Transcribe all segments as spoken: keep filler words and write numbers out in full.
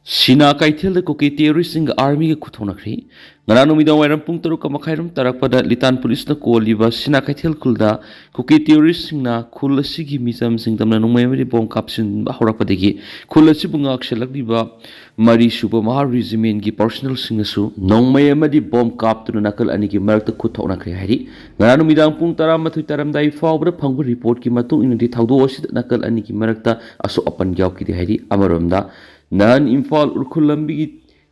ꯁꯤꯅꯥ ꯀꯩꯊꯦꯜꯗ ꯀꯨꯀꯤ ꯇꯦꯔꯣꯔꯤꯁꯁꯤꯡꯒ ꯑꯥꯔꯃꯤꯒ ꯈꯨꯠꯊꯣꯛꯅꯈ꯭ꯔꯤ꯫ ꯉꯔꯥꯡ ꯅꯨꯃꯤꯗꯥꯡ ꯋꯥꯏꯔꯝ ꯄꯨꯡ ꯇꯔꯨꯛ ꯃꯈꯥꯏꯔꯣꯝ ꯇꯥꯔꯛꯄꯗ ꯂꯤꯇꯥꯟ ꯄꯨꯂꯤꯁꯅ ꯀꯣꯜꯂꯤꯕ ꯁꯤꯅꯥ ꯀꯩꯊꯦꯜ ꯈꯨꯜꯗ ꯀꯨꯀꯤ ꯇꯦꯔꯣꯔꯤꯁꯁꯤꯡꯅ ꯈꯨꯜ ꯑꯁꯤꯒꯤ ꯃꯤꯆꯝꯁꯤꯡ ꯇꯝꯅ ꯅꯣꯡꯃꯩ ꯑꯃꯗꯤ ꯕꯣꯝ ꯀꯥꯞꯁꯤꯟꯕ ꯍꯧꯔꯛꯄꯗꯒꯤ ꯈꯨꯜ ꯑꯁꯤꯕꯨ ꯉꯥꯛꯁꯦꯜꯂꯛꯂꯤꯕ ꯃꯔꯤ ꯁꯨꯕ ꯃꯍꯥ ꯔꯤꯖꯤꯃꯦꯟꯒꯤ ꯄꯥꯔꯁꯣꯅꯦꯜꯁꯤꯡꯅꯁꯨ ꯅꯣꯡꯃꯩ ꯑꯃꯗꯤ ꯕꯣꯝ ꯀꯥꯞꯇꯨꯅ ꯅꯥꯀꯜ ꯑꯅꯤꯒꯤ ꯃꯔꯛꯇ ꯈꯨꯠ ꯊꯣꯛꯅꯈ꯭ꯔꯦ ꯍꯥꯏꯔꯤ꯫ ꯉꯔꯥꯡ ꯅꯨꯃꯤꯗꯥꯡ ꯄꯨꯡ ꯇꯔꯥꯃꯥꯊꯣꯏ ꯇꯥꯔꯝꯗꯥꯏ ꯐꯥꯎꯕꯗ ꯐꯪꯕ ꯔꯤꯄꯣꯔꯠꯀꯤ ꯃꯇꯨꯡ ꯏꯟꯅꯗꯤ ꯊꯧꯗꯣꯛ ꯑꯁꯤꯗ ꯅꯥꯀꯜ ꯑꯅꯤꯒꯤ ꯃꯔꯛꯇ ꯑꯁꯣꯛ ꯑꯄꯟ ꯌꯥꯎꯈꯤꯗꯦ ꯍꯥꯏꯔꯤ꯫ ꯑꯃꯔꯣꯝꯗ ꯅꯍꯥꯟ ꯏꯝꯐꯥꯜ ꯎꯔꯈꯨꯜ ꯂꯝꯕꯤꯒꯤ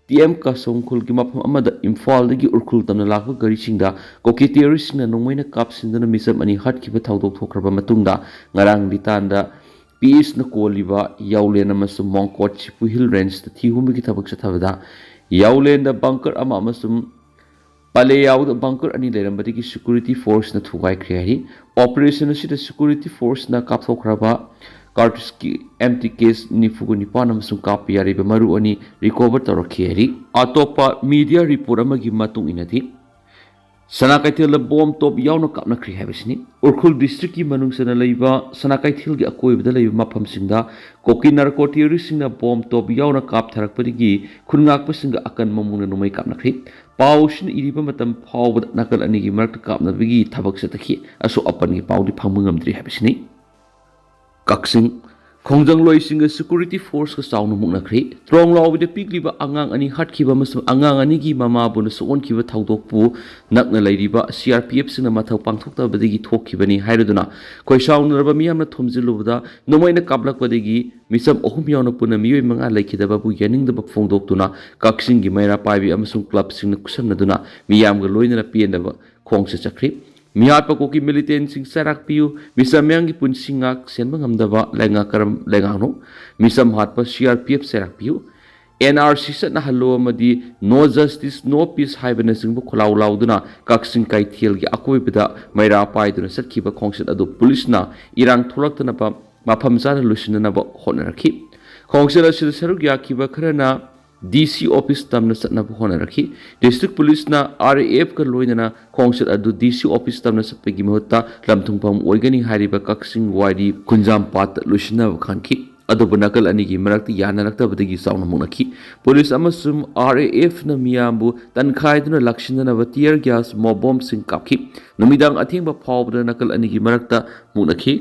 ꯇꯤ ꯑꯦꯝ ꯀꯥꯁꯣꯡ ꯈꯨꯜꯒꯤ ꯃꯐꯝ ꯑꯃꯗ ꯏꯝꯐꯥꯜꯗꯒꯤ ꯎꯔꯈꯨꯜ ꯇꯝꯅ ꯂꯥꯛꯄ ꯒꯥꯔꯤꯁꯤꯡꯗ ꯀꯨꯀꯤ ꯇꯦꯔꯣꯔꯤꯁꯁꯤꯡꯅ ꯅꯣꯡꯃꯩꯅ ꯀꯥꯞꯁꯤꯟꯗꯨꯅ ꯃꯤꯆꯝ ꯑꯅꯤ ꯍꯥꯠꯈꯤꯕ ꯊꯧꯗꯣꯛ ꯊꯣꯛꯈ꯭ꯔꯕ ꯃꯇꯨꯡꯗ ꯉꯔꯥꯡ ꯂꯤꯇꯥꯟꯗ ꯄꯤ ꯑꯦꯁꯅ ꯀꯣꯜꯂꯤꯕ ꯌꯥꯎꯂꯦꯟ ꯑꯃꯁꯨꯡ ꯃꯣꯡꯀꯣꯠ ꯁꯤꯄꯨ ꯍꯤꯜ ꯔꯦꯟꯖꯇ ꯊꯤ ꯍꯨꯝꯕꯒꯤ ꯊꯕꯛ ꯆꯠꯊꯕꯗ ꯌꯥꯎꯂꯦꯟꯗ ꯕꯪꯀꯔ ꯑꯃ ꯑꯃꯁꯨꯡ ꯄꯥꯂꯦꯌꯥꯎꯗ ꯕꯪꯀꯔ ꯑꯅꯤ ꯂꯩꯔꯝꯕꯗꯒꯤ ꯁꯦꯀ꯭ꯌꯨꯔꯤꯇꯤ ꯐꯣꯔꯁꯅ ꯊꯨꯒꯥꯏꯈ꯭ꯔꯦ ꯍꯥꯏꯔꯤ꯫ ꯑꯣꯄꯔꯦꯁꯟ ꯑꯁꯤꯗ ꯁꯦꯀ꯭ꯌꯨꯔꯤꯇꯤ ꯐꯣꯔꯁꯅ ꯀꯥꯞꯊꯣꯛꯈ꯭ꯔꯕ ꯀꯥꯔꯇꯨꯁꯀꯤ ꯑꯦꯝ ꯇꯤ ꯀꯦꯁ ꯅꯤꯐꯨꯒ ꯅꯤꯄꯥꯟ ꯑꯃꯁꯨꯡ ꯀꯥꯞꯄ ꯌꯥꯔꯤꯕ ꯃꯔꯨ ꯑꯅꯤ ꯔꯤꯀꯣꯚꯔ ꯇꯧꯔꯛꯈꯤ ꯍꯥꯏꯔꯤ꯫ ꯑꯇꯣꯞꯄ ꯃꯤꯗꯤꯌꯥ ꯔꯤꯄꯣꯔꯠ ꯑꯃꯒꯤ ꯃꯇꯨꯡ ꯏꯟꯅꯗꯤ, ꯁꯅꯥ ꯀꯩꯊꯦꯜꯗ ꯕꯣꯝ ꯇꯣꯞ ꯌꯥꯎꯅ ꯀꯥꯞꯅꯈ꯭ꯔꯤ ꯍꯥꯏꯕꯁꯤꯅꯤ꯫ ꯎꯔꯈꯨꯜ ꯗꯤꯁꯇ꯭ꯔꯤꯛꯀꯤ ꯃꯅꯨꯡ ꯆꯟꯅ ꯂꯩꯕ ꯁꯅꯥ ꯀꯩꯊꯦꯜꯒꯤ ꯑꯀꯣꯏꯕꯗ ꯂꯩꯕ ꯃꯐꯝꯁꯤꯡꯗ ꯀꯣꯀꯤ ꯅꯥꯔꯀꯣ ꯇꯦꯔꯣꯔꯤꯁꯁꯤꯡꯅ ꯕꯣꯝ ꯇꯣꯞ ꯌꯥꯎꯅ ꯀꯥꯞꯊꯔꯛꯄꯗꯒꯤ ꯈꯨꯟ ꯉꯥꯛꯄꯁꯤꯡꯒ ꯑꯀꯟꯕ ꯃꯑꯣꯡꯗ ꯅꯣꯡꯃꯩ ꯀꯥꯞꯅꯈ꯭ꯔꯤ꯫ ꯄꯥꯎꯁꯤꯅ ꯏꯔꯤꯕ ꯃꯇꯝ ꯐꯥꯎꯕꯗ ꯅꯥꯀꯜ ꯑꯅꯤꯒꯤ ꯃꯔꯛꯇ ꯀꯥꯞꯅꯕꯒꯤ ꯊꯕꯛ ꯆꯠꯊꯈꯤ꯫ ꯑꯁꯣꯛ ꯑꯄꯟꯒꯤ ꯄꯥꯎꯗꯤ ꯐꯪꯕ ꯉꯝꯗ꯭ꯔꯤ ꯍꯥꯏꯕꯁꯤꯅꯤ꯫ ꯀꯛꯆꯤꯡ, ꯈꯣꯡꯖꯪꯂꯣꯏꯁꯤꯡꯒ ꯁꯦꯀ꯭ꯌꯨꯔꯤꯇꯤ ꯐꯣꯔꯁꯀ ꯆꯥꯎꯅ ꯃꯨꯛꯅꯈ꯭ꯔꯤ꯫ ꯇ꯭ꯔꯣꯡ ꯂꯥꯎꯕꯗ ꯄꯤꯛꯂꯤꯕ ꯑꯉꯥꯡ ꯑꯅꯤ ꯍꯥꯠꯈꯤꯕ ꯑꯃꯁꯨꯡ ꯑꯉꯥꯡ ꯑꯅꯤꯒꯤ ꯃꯃꯥꯕꯨꯅ ꯁꯣꯛꯍꯟꯈꯤꯕ ꯊꯧꯗꯣꯛꯄꯨ ꯅꯛꯅ ꯂꯩꯔꯤꯕ ꯁꯤ ꯑꯥꯔ ꯄꯤ ꯑꯦꯐꯁꯤꯡꯅ ꯃꯊꯧ ꯄꯥꯡꯊꯣꯛꯇꯕꯗꯒꯤ ꯊꯣꯛꯈꯤꯕꯅꯤ ꯍꯥꯏꯔꯗꯨꯅ ꯈꯣꯏꯁꯥꯎꯅꯔꯕ ꯃꯤꯌꯥꯝꯅ ꯊꯣꯝꯖꯤꯜꯂꯨꯕꯗ ꯅꯣꯡꯃꯩꯅ ꯀꯥꯞꯂꯛꯄꯗꯒꯤ ꯃꯤꯆꯝ ꯑꯍꯨꯝ ꯌꯥꯎꯅ ꯄꯨꯟꯅ ꯃꯤꯑꯣꯏ ꯃꯉꯥ ꯂꯩꯈꯤꯗꯕꯕꯨ ꯌꯥꯅꯤꯡꯗꯕ ꯐꯣꯡꯗꯣꯛꯇꯨꯅ ꯀꯛꯆꯤꯡꯒꯤ ꯃꯩꯔꯥ ꯄꯥꯏꯕꯤ ꯑꯃꯁꯨꯡ ꯀ꯭ꯂꯕꯁꯤꯡꯅ ꯈꯨꯠꯁꯝꯅꯗꯨꯅ ꯃꯤꯌꯥꯝꯒ ꯂꯣꯏꯅꯅ ꯄꯦꯟꯗꯕ ꯈꯣꯡꯆꯠ ꯆꯠꯈ꯭ꯔꯤ꯫ ꯃꯤꯍꯥꯠꯄ ꯀꯨꯀꯤ ꯃꯤꯂꯤꯇꯦꯟꯁꯤꯡ ꯆꯩꯔꯥꯛ ꯄꯤꯌꯨ, ꯃꯤꯆꯝ ꯃꯌꯥꯝꯒꯤ ꯄꯨꯟꯁꯤ ꯉꯥꯛ ꯁꯦꯟꯕ ꯉꯝꯗꯕ ꯂꯩꯉꯥꯛ ꯀꯔꯝ ꯂꯩꯉꯥꯛꯅꯣ? ꯃꯤꯆꯝ ꯍꯥꯠꯄ ꯁꯤ ꯑꯥꯔ ꯄꯤ ꯑꯦꯐ ꯆꯩꯔꯥꯛ ꯄꯤꯌꯨ꯫ ꯑꯦꯟ ꯑꯥꯔ ꯁꯤ ꯆꯠꯅꯍꯜꯂꯨ ꯑꯃꯗꯤ No Justice, No Peace ꯍꯥꯏꯕꯅꯆꯤꯡꯕ ꯈꯣꯜꯂꯥꯎ ꯂꯥꯎꯗꯨꯅ ꯀꯛꯆꯤꯡ ꯀꯩꯊꯦꯜꯒꯤ ꯑꯀꯣꯏꯕꯗ ꯃꯩꯔꯥ ꯄꯥꯏꯗꯨꯅ ꯆꯠꯈꯤꯕ ꯈꯣꯡꯆꯠ ꯑꯗꯨ ꯄꯨꯂꯤꯁꯅ ꯏꯔꯥꯡ ꯊꯣꯛꯂꯛꯇꯅꯕ ꯃꯐꯝ ꯆꯥꯅ ꯂꯣꯏꯁꯤꯟꯅꯅꯕ ꯍꯣꯠꯅꯔꯛꯈꯤ꯫ ꯈꯣꯡꯆꯠ ꯑꯁꯤꯗ ꯁꯔꯨꯛ ꯌꯥꯈꯤꯕ ꯈꯔꯅ ꯗꯤ ꯁꯤ ꯑꯣꯐꯤꯁ ꯇꯝꯅ ꯆꯠꯅꯕ ꯍꯣꯠꯅꯔꯛꯈꯤ꯫ ꯗꯤꯁꯇ꯭ꯔꯤꯛ ꯄꯨꯂꯤꯁꯅ ꯑꯥꯔ ꯑꯦ ꯑꯦꯐꯀ ꯂꯣꯏꯅꯅ ꯈꯣꯡꯆꯠ ꯑꯗꯨ ꯗꯤ ꯁꯤ ꯑꯣꯐꯤꯁ ꯇꯝꯅ ꯆꯠꯄꯒꯤ ꯃꯍꯨꯠꯇ ꯂꯝꯊꯨꯡꯐꯝ ꯑꯣꯏꯒꯅꯤ ꯍꯥꯏꯔꯤꯕ ꯀꯛꯆꯤꯡ ꯋꯥꯏꯔꯤ ꯈꯨꯟꯖꯥꯝꯄꯥꯠꯇ ꯂꯣꯏꯁꯤꯟꯅꯕ ꯈꯟꯈꯤ꯫ ꯑꯗꯨꯕꯨ ꯅꯥꯀꯜ ꯑꯅꯤꯒꯤ ꯃꯔꯛꯇ ꯌꯥꯅꯔꯛꯇꯕꯗꯒꯤ ꯆꯥꯎꯅ ꯃꯨꯛꯅꯈꯤ꯫ ꯄꯨꯂꯤꯁ ꯑꯃꯁꯨꯡ ꯑꯥꯔ ꯑꯦ ꯑꯦꯐꯅ ꯃꯤꯌꯥꯝꯕꯨ ꯇꯟꯈꯥꯏꯗꯨꯅ ꯂꯥꯛꯁꯤꯟꯅꯅꯕ tear gas, ꯃꯣꯞ ꯕꯣꯝꯁꯤꯡ ꯀꯥꯞꯈꯤ꯫ ꯅꯨꯃꯤꯗꯥꯡ ꯑꯊꯦꯡꯕ ꯐꯥꯎꯕꯗ ꯅꯥꯀꯜ ꯑꯅꯤꯒꯤ ꯃꯔꯛꯇ ꯃꯨꯛꯅꯈꯤ꯫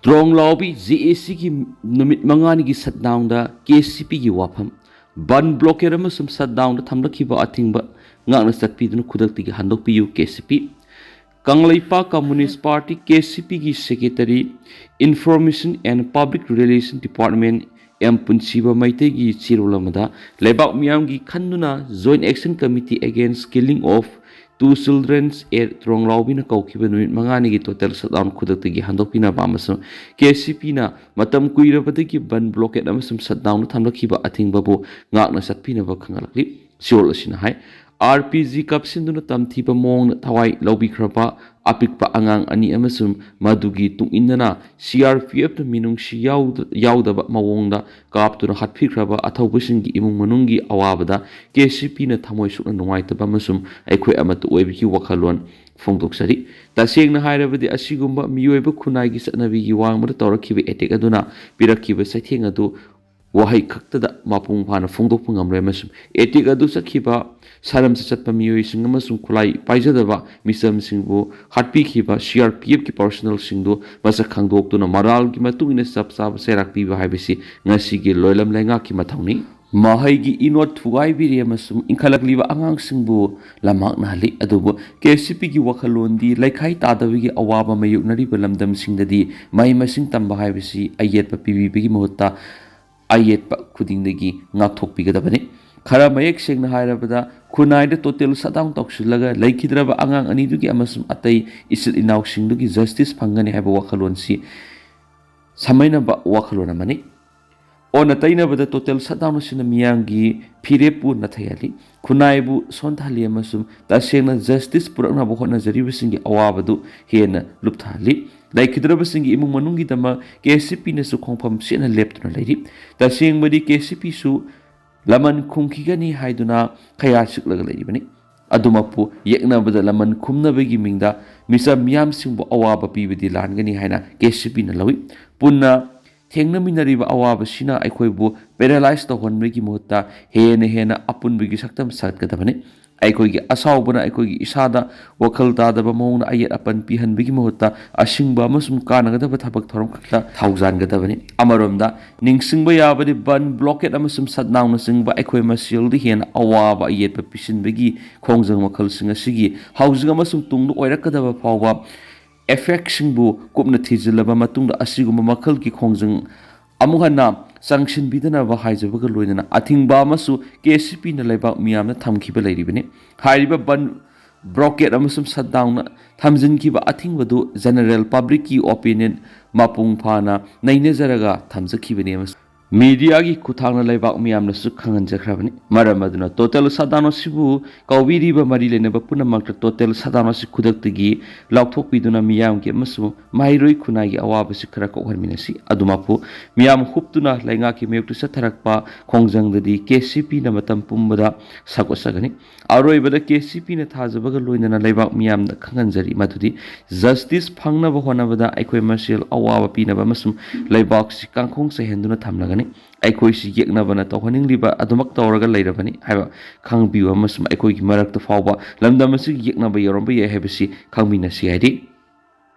ꯇ꯭ꯔꯣꯡꯂꯥꯎꯕꯤ ꯖꯦ ꯑꯦ ꯁꯤꯒꯤ ꯅꯨꯃꯤꯠ ꯃꯉꯥꯅꯤꯒꯤ shutdownꯗ ꯀꯦ ꯁꯤ ꯄꯤꯒꯤ ꯋꯥꯐꯝ꯫ ꯕꯟ, blockade ꯑꯃꯁꯨꯡ shutdownꯗ ꯊꯝꯂꯛꯈꯤꯕ ꯑꯊꯤꯡꯕ ꯉꯥꯛꯅ ꯆꯠꯄꯤꯗꯨꯅ ꯈꯨꯗꯛꯇꯒꯤ ꯍꯟꯗꯣꯛꯄꯤꯌꯨ, ꯀꯦ ꯁꯤ ꯄꯤ꯫ Kangleipak Communist Party, K C ꯄꯤꯒꯤ Secretary, Information and Public Relation Department, M Punshiba ꯃꯩꯇꯩꯒꯤ ꯆꯦꯔꯣꯜ ꯑꯃꯗ, ꯂꯩꯕꯥꯛ ꯃꯤꯌꯥꯝꯒꯤ ꯈꯟꯗꯨꯅ Joint Action Committee Against Killing of Two Children at ꯇ꯭ꯔꯣꯡꯂꯥꯎꯕꯤꯅ ꯀꯧꯈꯤꯕ ꯅꯨꯃꯤꯠ ꯃꯉꯥꯅꯤꯒꯤ total shutdown ꯈꯨꯗꯛꯇꯒꯤ ꯍꯟꯗꯣꯛꯄꯤꯅꯕ ꯑꯃꯁꯨꯡ ꯀꯦ ꯁꯤ ꯄꯤꯅ ꯃꯇꯝ ꯀꯨꯏꯔꯕꯗꯒꯤ ꯕꯟ, blockade ꯑꯃꯁꯨꯡ shutdownꯗ ꯊꯝꯂꯛꯈꯤꯕ ꯑꯊꯤꯡꯕꯕꯨ ꯉꯥꯛꯅ ꯆꯠꯄꯤꯅꯕ ꯈꯪꯍꯜꯂꯛꯂꯤ꯫ ꯆꯦꯔꯣꯜ ꯑꯁꯤꯅ ꯍꯥꯏ, ꯑꯥꯔ ꯄꯤ ꯖꯤ ꯀꯥꯞꯁꯤꯟꯗꯨꯅ ꯇꯝꯊꯤꯕ ꯃꯑꯣꯡꯗ ꯊꯋꯥꯏ ꯂꯧꯕꯤꯈ꯭ꯔꯕ ꯑꯄꯤꯛꯄ ꯑꯉꯥꯡ ꯑꯅꯤ ꯑꯃꯁꯨꯡ ꯃꯗꯨꯒꯤ ꯇꯨꯡ ꯏꯟꯅꯅ ꯁꯤ ꯑꯥꯔ ꯄꯤ ꯑꯦꯐꯇ ꯃꯤꯅꯨꯡꯁꯤ ꯌꯥꯎꯗ-, ꯌꯥꯎꯗꯕ ꯃꯑꯣꯡꯗ ꯀꯥꯞꯇꯨꯅ ꯍꯥꯠꯄꯤꯈ꯭ꯔꯕ ꯑꯊꯧꯕꯁꯤꯡꯒꯤ ꯏꯃꯨꯡ ꯃꯅꯨꯡꯒꯤ ꯑꯋꯥꯕꯗ ꯀꯦ ꯁꯤ ꯄꯤꯅ ꯊꯃꯣꯏ ꯁꯣꯛꯅ ꯅꯨꯡꯉꯥꯏꯇꯕ ꯑꯃꯁꯨꯡ ꯑꯩꯈꯣꯏ ꯑꯃꯠꯇ ꯑꯣꯏꯕꯒꯤ ꯋꯥꯈꯜꯂꯣꯟ ꯐꯣꯡꯗꯣꯛꯆꯔꯤ꯫ ꯇꯁꯦꯡꯅ ꯍꯥꯏꯔꯕꯗꯤ, ꯑꯁꯤꯒꯨꯝꯕ ꯃꯤꯑꯣꯏꯕ ꯈꯨꯟꯅꯥꯏꯒꯤ ꯆꯠꯅꯕꯤꯒꯤ ꯋꯥꯡꯃꯗ ꯇꯧꯔꯛꯈꯤꯕ attack ꯑꯗꯨꯅ ꯄꯤꯔꯛꯈꯤꯕ ꯆꯩꯊꯦꯡ ꯑꯗꯨ ꯋꯥꯍꯩ ꯈꯛꯇꯗ ꯃꯄꯨꯡ ꯐꯥꯅ ꯐꯣꯡꯗꯣꯛꯄ ꯉꯝꯂꯣꯏ, ꯑꯃꯁꯨꯡ attack ꯑꯗꯨ ꯆꯠꯈꯤꯕ ꯁꯔꯝ ꯆꯠꯄ ꯃꯤꯑꯣꯏꯁꯤꯡ ꯑꯃꯁꯨꯡ ꯈꯨꯠꯂꯥꯏ ꯄꯥꯏꯖꯗꯕ ꯃꯤꯆꯝꯁꯤꯡꯕꯨ ꯍꯥꯠꯄꯤꯈꯤꯕ ꯁꯤ ꯑꯥꯔ ꯄꯤ ꯑꯦꯐꯀꯤ personnelꯁꯤꯡꯗꯨ ꯃꯁꯛ ꯈꯪꯗꯣꯛꯇꯨꯅ ꯃꯔꯥꯜꯒꯤ ꯃꯇꯨꯡ ꯏꯟꯅ ꯆꯞ ꯆꯥꯕ ꯆꯩꯔꯥꯛ ꯄꯤꯕ ꯍꯥꯏꯕꯁꯤ ꯉꯁꯤꯒꯤ ꯂꯣꯏꯂꯝ ꯂꯩꯉꯥꯛꯀꯤ ꯃꯊꯧꯅꯤ꯫ ꯃꯍꯩꯒꯤ ꯏꯅꯣꯠ ꯊꯨꯒꯥꯏꯕꯤꯔꯤ ꯑꯃꯁꯨꯡ ꯏꯟꯈꯠꯂꯛꯂꯤꯕ ꯑꯉꯥꯡꯁꯤꯡꯕꯨ ꯂꯝꯃꯥꯡꯅꯍꯜꯂꯤ꯫ ꯑꯗꯨꯕꯨ ꯀꯦ ꯁꯤ ꯄꯤꯒꯤ ꯋꯥꯈꯜꯂꯣꯟꯗꯤ ꯂꯩꯈꯥꯏ ꯇꯥꯗꯕꯒꯤ ꯑꯋꯥꯕ ꯃꯥꯌꯣꯛꯅꯔꯤꯕ ꯂꯝꯗꯝꯁꯤꯡꯗꯗꯤ ꯃꯍꯩ ꯃꯁꯤꯡ ꯇꯝꯕ ꯍꯥꯏꯕꯁꯤ ꯑꯌꯦꯠꯄ ꯄꯤꯕꯤꯕꯒꯤ ꯃꯍꯨꯠꯇ ꯑꯌꯦꯠꯄ ꯈꯨꯗꯤꯡꯗꯒꯤ ꯉꯥꯛꯊꯣꯛꯄꯤꯒꯗꯕꯅꯤ꯫ ꯈꯔ ꯃꯌꯦꯛ ꯁꯦꯡꯅ ꯍꯥꯏꯔꯕꯗ, ꯈꯨꯟꯅꯥꯏꯗ total shutdown ꯇꯧꯁꯤꯜꯂꯒ ꯂꯩꯈꯤꯗ꯭ꯔꯕ ꯑꯉꯥꯡ ꯑꯅꯤꯗꯨꯒꯤ ꯑꯃꯁꯨꯡ ꯑꯇꯩ ꯏꯆꯤꯜ ꯏꯅꯥꯎꯁꯤꯡꯗꯨꯒꯤ justice ꯐꯪꯒꯅꯤ ꯍꯥꯏꯕ ꯋꯥꯈꯜꯂꯣꯟꯁꯤ ꯁꯃꯥꯏꯅꯕ ꯋꯥꯈꯜꯂꯣꯟ ꯑꯃꯅꯤ꯫ ꯑꯣꯟꯅ ꯇꯩꯅꯕꯗ, total shutdown ꯑꯁꯤꯅ ꯃꯤꯌꯥꯝꯒꯤ ꯐꯤꯔꯦꯞꯄꯨ ꯅꯥꯊꯩꯍꯜꯂꯤ, ꯈꯨꯟꯅꯥꯏꯕꯨ ꯁꯣꯟꯊꯍꯜꯂꯤ ꯑꯃꯁꯨꯡ ꯇꯁꯦꯡꯅ justice ꯄꯨꯔꯛꯅꯕ ꯍꯣꯠꯅꯖꯔꯤꯕꯁꯤꯡꯒꯤ ꯑꯋꯥꯕꯗꯨ ꯍꯦꯟꯅ ꯂꯨꯞꯊꯍꯜꯂꯤ꯫ ꯂꯩꯈꯤꯗ꯭ꯔꯕꯁꯤꯡꯒꯤ ꯏꯃꯨꯡ ꯃꯅꯨꯡꯒꯤꯗꯃꯛ ꯀꯦ ꯁꯤ ꯄꯤꯅꯁꯨ ꯈꯣꯡꯐꯝ ꯆꯦꯠꯅ ꯂꯦꯞꯇꯨꯅ ꯂꯩꯔꯤ꯫ ꯇꯁꯦꯡꯕꯗꯤ, ꯀꯦ ꯁꯤ ꯄꯤꯁꯨ ꯂꯃꯟ ꯈꯨꯝꯈꯤꯒꯅꯤ ꯍꯥꯏꯗꯨꯅ ꯈꯌꯥ ꯆꯤꯛꯂꯒ ꯂꯩꯔꯤꯕꯅꯤ꯫ ꯑꯗꯨꯃꯛꯄꯨ ꯌꯦꯛꯅꯕꯗ, ꯂꯃꯟ ꯈꯨꯝꯅꯕꯒꯤ ꯃꯤꯡꯗ ꯃꯤꯆꯝ ꯃꯤꯌꯥꯝꯁꯤꯡꯕꯨ ꯑꯋꯥꯕ ꯄꯤꯕꯗꯤ ꯂꯥꯟꯒꯅꯤ ꯍꯥꯏꯅ ꯀꯦ ꯁꯤ ꯄꯤꯅ ꯂꯧꯏ꯫ ꯄꯨꯟꯅ ꯊꯦꯡꯅꯃꯤꯟꯅꯔꯤꯕ ꯑꯋꯥꯕꯁꯤꯅ ꯑꯩꯈꯣꯏꯕꯨ ꯄꯦꯔꯥꯂꯥꯏꯁ ꯇꯧꯍꯟꯕꯒꯤ ꯃꯍꯨꯠꯇ ꯍꯦꯟꯅ ꯍꯦꯟꯅ ꯑꯄꯨꯟꯕꯒꯤ ꯁꯛꯇꯝ ꯁꯥꯒꯠꯀꯗꯕꯅꯤ꯫ ꯑꯩꯈꯣꯏꯒꯤ ꯑꯁꯥꯎꯕꯅ ꯑꯩꯈꯣꯏꯒꯤ ꯏꯁꯥꯗ ꯋꯥꯈꯜ ꯇꯥꯗꯕ ꯃꯑꯣꯡꯗ ꯑꯌꯦꯠ ꯑꯄꯟ ꯄꯤꯍꯟꯕꯒꯤ ꯃꯍꯨꯠꯇ ꯑꯁꯤꯡꯕ ꯑꯃꯁꯨꯡ ꯀꯥꯟꯅꯒꯗꯕ ꯊꯕꯛ ꯊꯧꯔꯝ ꯈꯛꯇ ꯊꯧꯖꯥꯟꯒꯗꯕꯅꯤ꯫ ꯑꯃꯔꯣꯝꯗ ꯅꯤꯡꯁꯤꯡꯕ ꯌꯥꯕꯗꯤ ꯕꯟ, ꯕ꯭ꯂꯣꯀꯦꯠ ꯑꯃꯁꯨꯡ ꯁꯠꯗꯥꯎꯟꯅꯆꯤꯡꯕ ꯑꯩꯈꯣꯏ ꯃꯁꯦꯜꯗ ꯍꯦꯟꯅ ꯑꯋꯥꯕ ꯑꯌꯦꯠꯄ ꯄꯤꯁꯤꯟꯕꯒꯤ ꯈꯣꯡꯖꯪ ꯃꯈꯜꯁꯤꯡ ꯑꯁꯤꯒꯤ ꯍꯧꯖꯤꯛ ꯑꯃꯁꯨꯡ ꯇꯨꯡꯗ ꯑꯣꯏꯔꯛꯀꯗꯕ ꯐꯥꯎꯕ ꯏꯐꯦꯛꯁꯤꯡꯕꯨ ꯀꯨꯞꯅ ꯊꯤꯖꯤꯜꯂꯕ ꯃꯇꯨꯡꯗ ꯑꯁꯤꯒꯨꯝꯕ ꯃꯈꯜꯒꯤ ꯈꯣꯡꯖꯪ ꯑꯃꯨꯛ ꯍꯟꯅ ꯆꯪꯁꯤꯟꯕꯤꯗꯅꯕ ꯍꯥꯏꯖꯕꯒ ꯂꯣꯏꯅꯅ ꯑꯊꯤꯡꯕ ꯑꯃꯁꯨ ꯀꯦ ꯁꯤ ꯄꯤꯅ ꯂꯩꯕꯥꯛ ꯃꯤꯌꯥꯝꯅ ꯊꯝꯈꯤꯕ ꯂꯩꯔꯤꯕꯅꯤ꯫ ꯍꯥꯏꯔꯤꯕ ꯕꯟ, ꯕ꯭ꯂꯣꯀꯦꯠ ꯑꯃꯁꯨꯡ ꯁꯠꯗꯥꯎꯟꯅ ꯊꯝꯖꯤꯟꯈꯤꯕ ꯑꯊꯤꯡꯕꯗꯨ ꯖꯦꯅꯔꯦꯜ ꯄꯕ꯭ꯂꯤꯛꯀꯤ ꯑꯣꯄꯤꯅꯤꯌꯟ ꯃꯄꯨꯡ ꯐꯥꯅ ꯅꯩꯅꯖꯔꯒ ꯊꯝꯖꯈꯤꯕꯅꯤ ꯑꯃꯁꯨꯡ ꯃꯤꯗꯤꯌꯥꯒꯤ ꯈꯨꯠꯊꯥꯡꯅ ꯂꯩꯕꯥꯛ ꯃꯤꯌꯥꯝꯅꯁꯨ ꯈꯪꯍꯟꯖꯈ꯭ꯔꯕꯅꯤ꯫ ꯃꯔꯝ ꯑꯗꯨꯅ ꯇꯣꯇꯦꯜ ꯁꯠꯗꯥꯎꯟ ꯑꯁꯤꯕꯨ ꯀꯥꯎꯕꯤꯔꯤꯕ ꯃꯔꯤ ꯂꯩꯅꯕ ꯄꯨꯝꯅꯃꯛꯇ ꯇꯣꯇꯦꯜ ꯁꯠꯗꯥꯎꯟ ꯑꯁꯤ ꯈꯨꯗꯛꯇꯒꯤ ꯂꯥꯎꯊꯣꯛꯄꯤꯗꯨꯅ ꯃꯤꯌꯥꯝꯒꯤ ꯑꯃꯁꯨꯡ ꯃꯍꯩꯔꯣꯏ ꯈꯨꯟꯅꯥꯏꯒꯤ ꯑꯋꯥꯕꯁꯤ ꯈꯔ ꯀꯣꯛꯍꯟꯃꯤꯟꯅꯁꯤ꯫ ꯑꯗꯨꯃꯛꯄꯨ ꯃꯤꯌꯥꯝ ꯍꯨꯞꯇꯨꯅ ꯂꯩꯉꯥꯛꯀꯤ ꯃꯥꯌꯣꯛꯇ ꯆꯠꯊꯔꯛꯄ ꯈꯣꯡꯖꯪꯗꯗꯤ ꯀꯦ ꯁꯤ ꯄꯤꯅ ꯃꯇꯝ ꯄꯨꯝꯕꯗ ꯁꯛ ꯑꯣꯠꯆꯒꯅꯤ꯫ ꯑꯔꯣꯏꯕꯗ ꯀꯦ ꯁꯤ ꯄꯤꯅ ꯊꯥꯖꯕꯒ ꯂꯣꯏꯅꯅ ꯂꯩꯕꯥꯛ ꯃꯤꯌꯥꯝꯗ ꯈꯪꯍꯟꯖꯔꯤ ꯃꯗꯨꯗꯤ ꯖꯁꯇꯤꯁ ꯐꯪꯅꯕ ꯍꯣꯠꯅꯕꯗ ꯑꯩꯈꯣꯏ ꯃꯁꯦꯜ ꯑꯋꯥꯕ ꯄꯤꯅꯕ ꯑꯃꯁꯨꯡ ꯂꯩꯕꯥꯛꯁꯤ ꯀꯥꯡꯈꯣꯡ ꯆꯥꯏꯍꯟꯗꯨꯅ ꯊꯝꯂꯒꯅꯤ꯫ ꯑꯩꯈꯣꯏꯁꯤ ꯌꯦꯛꯅꯕꯅ ꯇꯧꯍꯟꯅꯤꯡꯂꯤꯕ ꯑꯗꯨꯃꯛ ꯇꯧꯔꯒ ꯂꯩꯔꯕꯅꯤ ꯍꯥꯏꯕ ꯈꯪꯕꯤꯌꯨ ꯑꯃꯁꯨꯡ ꯑꯩꯈꯣꯏꯒꯤ ꯃꯔꯛꯇ ꯐꯥꯎꯕ ꯂꯝꯗꯝ ꯑꯁꯤꯒꯤ ꯌꯦꯛꯅꯕ ꯌꯥꯎꯔꯝꯕ ꯌꯥꯏ ꯍꯥꯏꯕꯁꯤ ꯈꯪꯃꯤꯟꯅꯁꯤ ꯍꯥꯏꯔꯤ꯫